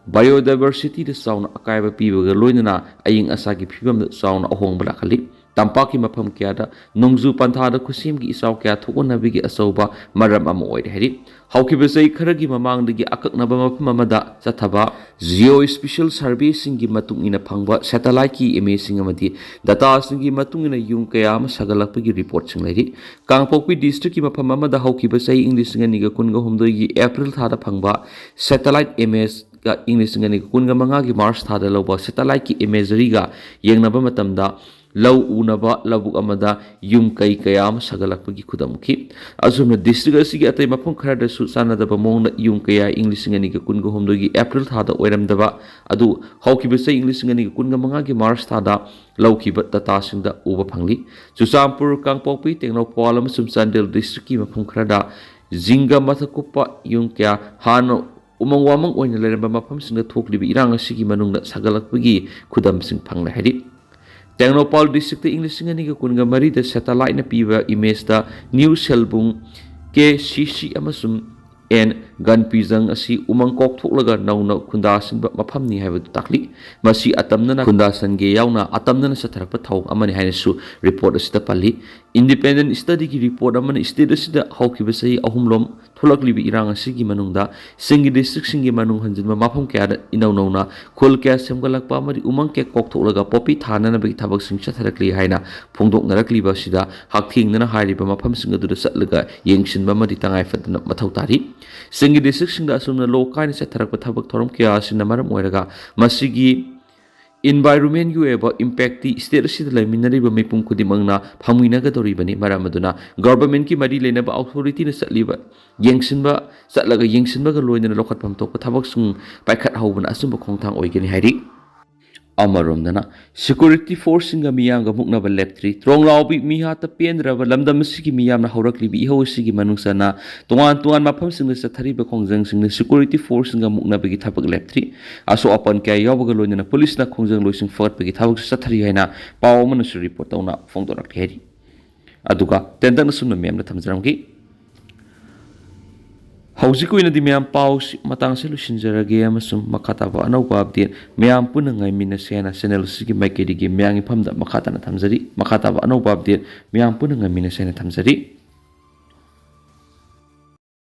biodiversityꯗ ꯆꯥꯎꯅ ꯑꯀꯥꯏꯕ ꯄꯤꯕꯒ ꯂꯣꯏꯅꯅ ꯑꯏꯪ ꯑꯁꯥꯒꯤ ꯐꯤꯕꯝꯗ ꯆꯥꯎꯅ ꯑꯍꯣꯡꯕ ꯂꯥꯛꯍꯜꯂꯤ꯫ ꯇꯝꯄꯥꯛꯀꯤ ꯃꯐꯝ ꯀꯌꯥꯗ ꯅꯣꯡꯖꯨ ꯄꯟꯊꯥꯗ ꯈꯨꯠꯁꯦꯝꯒꯤ ꯏꯆꯥꯎ ꯀꯌꯥ ꯊꯣꯛꯍꯟꯅꯕꯒꯤ ꯑꯆꯧꯕ ꯃꯔꯝ ꯑꯃ ꯑꯣꯏꯔꯦ ꯍꯥꯏꯔꯤ꯫ ꯍꯧꯈꯤꯕ ꯆꯍꯤ ꯈꯔꯒꯤ ꯃꯃꯥꯡꯗꯒꯤ ꯑꯀꯛꯅꯕ ꯃꯐꯝ ꯑꯃꯗ ꯆꯠꯊꯕ geospatial surveyꯁꯤꯡꯒꯤ ꯃꯇꯨꯡ ꯏꯟꯅ ꯐꯪꯕ satelliteꯀꯤ imageꯁꯤꯡ ꯑꯃꯗꯤ dataꯁꯤꯡꯒꯤ ꯃꯇꯨꯡ ꯏꯟꯅ ꯌꯨꯝ ꯀꯌꯥ ꯑꯃ ꯁꯥꯒꯠꯂꯛꯄꯒꯤ reportꯁꯤꯡ ꯂꯩꯔꯤ꯫ ꯀꯥꯡꯄꯣꯛꯄꯤ districtꯀꯤ ꯃꯐꯝ ꯑꯃꯗ ꯍꯧꯈꯤꯕ ꯆꯍꯤ ꯏꯪ ꯂꯤꯁꯤꯡ ꯑꯅꯤꯒ ꯀꯨꯟꯒ ꯍꯨꯝꯗꯣꯏꯒꯤ April ꯊꯥꯗ ꯐꯪꯕ satellite image ꯏꯪ ꯂꯤꯁꯤꯡ ꯑꯅꯤꯒ ꯀꯨꯟꯒ ꯃꯉꯥꯒꯤ ꯃꯥꯔꯆ ꯊꯥꯗ ꯂꯧꯕ ꯁꯦꯇꯦꯂꯥꯏꯠꯀꯤ ꯏꯃꯦꯖꯔꯤꯒ ꯌꯦꯡꯅꯕ ꯃꯇꯝꯗ, ꯂꯧ ꯎꯅꯕ ꯂꯧꯕꯨꯛ ꯑꯃꯗ ꯌꯨꯝ ꯀꯩ ꯀꯌꯥ ꯑꯃ ꯁꯥꯒꯠꯂꯛꯄꯒꯤ ꯈꯨꯗꯝ ꯎꯈꯤ꯫ ꯑꯁꯨꯝꯅ ꯗꯤꯁꯇ꯭ꯔꯤꯛ ꯑꯁꯤꯒꯤ ꯑꯇꯩ ꯃꯐꯝ ꯈꯔꯗꯁꯨ ꯆꯥꯟꯅꯗꯕ ꯃꯑꯣꯡꯗ ꯌꯨꯝ ꯀꯌꯥ ꯏꯪ ꯂꯤꯁꯤꯡ ꯑꯅꯤꯒ ꯀꯨꯟꯒ ꯍꯨꯝꯗꯣꯏꯒꯤ ꯑꯦꯄ꯭ꯔꯤꯜ ꯊꯥꯗ ꯑꯣꯏꯔꯝꯗꯕ ꯑꯗꯨ ꯍꯧꯈꯤꯕ ꯆꯍꯤ ꯏꯪ ꯂꯤꯁꯤꯡ ꯑꯅꯤꯒ ꯀꯨꯟꯒ ꯃꯉꯥꯒꯤ ꯃꯥꯔꯆ ꯊꯥꯗ ꯂꯧꯈꯤꯕ ꯗꯇꯥꯁꯤꯡꯗ ꯎꯕ ꯐꯪꯂꯤ꯫ ꯆꯨꯔꯆꯥꯟꯄꯨꯔ, ꯀꯥꯡꯄꯣꯛꯄꯤ, ꯇꯦꯡꯅꯧꯄꯜ ꯑꯃꯁꯨꯡ ꯆꯥꯟꯗꯦꯜ ꯗꯤꯁꯇ꯭ꯔꯤꯛꯀꯤ ꯃꯐꯝ ꯈꯔꯗ ꯖꯤꯡꯒ ꯃꯊꯛ ꯀꯨꯞꯄ ꯌꯨꯝ ꯀꯌꯥ ꯍꯥꯟꯅ ꯎꯃꯪ ꯋꯥꯃꯪ ꯑꯣꯏꯅ ꯂꯩꯔꯝꯕ ꯃꯐꯝꯁꯤꯡꯗ ꯊꯣꯛꯂꯤꯕ ꯏꯔꯥꯡ ꯑꯁꯤꯒꯤ ꯃꯅꯨꯡꯗ ꯁꯥꯒꯠꯂꯛꯄꯒꯤ ꯈꯨꯗꯝꯁꯤꯡ ꯐꯪꯂꯦ ꯍꯥꯏꯔꯤ꯫ ꯇꯦꯡꯅꯧꯄꯜ ꯗꯤꯁꯇ꯭ꯔꯤꯛꯇ ꯏꯪ ꯂꯤꯁꯤꯡ ꯑꯅꯤꯒ ꯀꯨꯟꯒ ꯃꯔꯤꯗ ꯁꯦꯇꯦꯂꯥꯏꯠꯅ ꯄꯤꯕ ꯏꯃꯦꯖꯇ ꯅ꯭ꯌꯨ ꯁꯦꯜꯕꯨꯡ, ꯀꯦ ꯁꯤ ꯁꯤ ꯑꯃꯁꯨꯡ ꯑꯦꯟ ꯒꯟꯄꯤꯖꯪ ꯑꯁꯤ ꯎꯃꯪ ꯀꯣꯛꯊꯣꯛꯂꯒ ꯅꯧꯅ ꯈꯨꯟꯗꯥꯁꯤꯟꯕ ꯃꯐꯝꯅꯤ ꯍꯥꯏꯕꯗꯨ ꯇꯥꯛꯂꯤ꯫ ꯃꯁꯤ ꯑꯇꯝꯅꯅ ꯈꯨꯟꯗꯥꯁꯟꯒꯦ ꯌꯥꯎꯅ ꯑꯇꯝꯅꯅ ꯆꯠꯊꯔꯛꯄ ꯊꯧꯑꯣꯡ ꯑꯃꯅꯤ ꯍꯥꯏꯅꯁꯨ ꯔꯤꯄꯣꯔꯠ ꯑꯁꯤꯗ ꯄꯜꯂꯤ꯫ ꯏꯟꯗꯤꯄꯦꯟꯗꯦꯟ ꯁ꯭ꯇꯗꯤꯒꯤ ꯔꯤꯄꯣꯔꯠ ꯑꯃꯅ ꯁ꯭ꯇꯦꯠ ꯑꯁꯤꯗ ꯍꯧꯈꯤꯕ ꯆꯍꯤ ꯑꯍꯨꯝꯂꯣꯝ ꯊꯣꯛꯂꯛꯂꯤꯕ ꯏꯔꯥꯡ ꯑꯁꯤꯒꯤ ꯃꯅꯨꯡꯗ ꯁꯤꯡꯒꯤ ꯗꯤꯁꯇ꯭ꯔꯤꯛꯁꯤꯡꯒꯤ ꯃꯅꯨꯡ ꯍꯟꯖꯤꯟꯕ ꯃꯐꯝ ꯀꯌꯥꯗ ꯏꯅꯧ ꯅꯧꯅ ꯈꯨꯜ ꯀꯌꯥ ꯁꯦꯝꯒꯠꯂꯛꯄ ꯑꯃꯗꯤ ꯎꯃꯪ ꯀꯌꯥ ꯀꯣꯛꯊꯣꯛꯂꯒ ꯄꯣꯄꯤ ꯊꯥꯅꯅꯕꯒꯤ ꯊꯕꯛꯁꯤꯡ ꯆꯠꯊꯔꯛꯂꯤ ꯍꯥꯏꯅ ꯐꯣꯡꯗꯣꯛꯅꯔꯛꯂꯤꯕ ꯑꯁꯤꯗ ꯍꯛꯊꯦꯡꯅꯅ ꯍꯥꯏꯔꯤꯕ ꯃꯐꯝꯁꯤꯡ ꯑꯗꯨꯗ ꯆꯠꯂꯒ ꯌꯦꯡꯁꯤꯟꯕ ꯑꯃꯗꯤ ꯇꯉꯥꯏ ꯐꯗꯅ ꯃꯊꯧ ꯇꯥꯔꯤ꯫ ꯁꯤꯡꯒꯤ ꯗꯤꯁꯇ꯭ꯔꯤꯛꯁꯤꯡꯗ ꯑꯁꯨꯝꯅ ꯂꯣ ꯀꯥꯏꯅ ꯆꯠꯊꯔꯛꯄ ꯊꯕꯛ ꯊꯧꯔꯝ ꯀꯌꯥ ꯑꯁꯤꯅ ꯃꯔꯝ ꯑꯣꯏꯔꯒ ꯃꯁꯤꯒꯤ ꯏꯟꯚꯥꯏꯔꯣꯟꯃꯦꯟꯒꯤ ꯑꯣꯏꯕ ꯏꯝꯄꯦꯛꯇꯤ ꯁ꯭ꯇꯦꯠ ꯑꯁꯤꯗ ꯂꯩꯃꯤꯟꯅꯔꯤꯕ ꯃꯤꯄꯨꯝ ꯈꯨꯗꯤꯡꯃꯛꯅ ꯐꯪꯃꯤꯟꯅꯒꯗꯧꯔꯤꯕꯅꯤ꯫ ꯃꯔꯝ ꯑꯗꯨꯅ ꯒꯚꯔꯟꯃꯦꯟꯠꯀꯤ ꯃꯔꯤ ꯂꯩꯅꯕ ꯑꯣꯊꯣꯔꯤꯇꯤꯅ ꯆꯠꯂꯤꯕ, ꯌꯦꯡꯁꯤꯟꯕ, ꯆꯠꯂꯒ ꯌꯦꯡꯁꯤꯟꯕꯒ ꯂꯣꯏꯅꯅ ꯂꯧꯈꯠꯐꯝ ꯊꯣꯛꯄ ꯊꯕꯛꯁꯤꯡ ꯄꯥꯏꯈꯠꯍꯧꯕꯅ ꯑꯆꯨꯝꯕ ꯈꯣꯡꯊꯥꯡ ꯑꯣꯏꯒꯅꯤ ꯍꯥꯏꯔꯤ꯫ ꯑꯃꯔꯣꯝꯗꯅ ꯁꯦꯀ꯭ꯌꯨꯔꯤꯇꯤ ꯐꯣꯔꯁꯁꯤꯡꯒ ꯃꯤꯌꯥꯝꯒ ꯃꯨꯛꯅꯕ ꯂꯦꯞꯇ꯭ꯔꯤ꯫ ꯇ꯭ꯔꯣꯡꯂꯥꯎꯕꯤ ꯃꯤꯍꯥꯠꯇ ꯄꯦꯟꯗ꯭ꯔꯕ ꯂꯝꯗꯝ ꯑꯁꯤꯒꯤ ꯃꯤꯌꯥꯝꯅ ꯍꯧꯔꯛꯂꯤꯕ ꯏꯍꯧ ꯑꯁꯤꯒꯤ ꯃꯅꯨꯡ ꯆꯟꯅ ꯇꯣꯉꯥꯟ ꯇꯣꯉꯥꯟꯕ ꯃꯐꯝꯁꯤꯡꯗ ꯆꯠꯊꯔꯤꯕ ꯈꯣꯡꯖꯪꯁꯤꯡꯗ ꯁꯦꯀ꯭ꯌꯨꯔꯤꯇꯤ ꯐꯣꯔꯁꯁꯤꯡꯒ ꯃꯨꯛꯅꯕꯒꯤ ꯊꯕꯛ ꯂꯦꯞꯇ꯭ꯔꯤ꯫ ꯑꯁꯣꯛ ꯑꯄꯟ ꯀꯌꯥ ꯌꯥꯎꯕꯒ ꯂꯣꯏꯅꯅ ꯄꯨꯂꯤꯁꯅ ꯈꯣꯡꯖꯪ ꯂꯣꯏꯁꯤꯡ ꯐꯒꯠꯄꯒꯤ ꯊꯕꯛꯁꯨ ꯆꯠꯊꯔꯤ ꯍꯥꯏꯅ ꯄꯥꯎ ꯑꯃꯅꯁꯨ ꯔꯤꯄꯣꯔꯠ ꯇꯧꯅ ꯐꯣꯡꯗꯣꯔꯛꯂꯤ ꯍꯥꯏꯔꯤ꯫ ꯑꯗꯨꯒ ꯇꯦꯟꯇꯛꯅ ꯁꯨꯝꯅ ꯃꯌꯥꯝꯅ ꯊꯝꯖꯔꯝꯒꯦ꯫ ꯍꯧꯖꯤꯛꯀꯤ ꯑꯣꯏꯅꯗꯤ ꯃꯌꯥꯝ ꯄꯥꯎꯁꯤ ꯃꯇꯥꯡꯁꯦ ꯂꯣꯏꯁꯤꯟꯖꯔꯒꯦ ꯑꯃꯁꯨꯡ ꯃꯈꯥ ꯇꯥꯕ ꯑꯅꯧꯕ ꯑꯞꯗꯦꯠ ꯃꯌꯥꯝ ꯄꯨꯟꯅ ꯉꯥꯏꯃꯤꯟꯅꯁꯦ ꯍꯥꯏꯅ ꯆꯦꯅꯦꯜ ꯑꯁꯤꯒꯤ ꯃꯥꯏꯀꯩꯗꯒꯤ ꯃꯌꯥꯝꯒꯤ ꯃꯐꯝꯗ ꯃꯈꯥ ꯇꯥꯅ ꯊꯝꯖꯔꯤ꯫ ꯃꯈꯥ ꯇꯥꯕ ꯑꯅꯧꯕ ꯑꯞꯗꯦꯠ ꯃꯌꯥꯝ ꯄꯨꯟꯅ ꯉꯥꯏꯃꯤꯟꯅꯁꯦ ꯍꯥꯏꯅ ꯊꯝꯖꯔꯤ꯫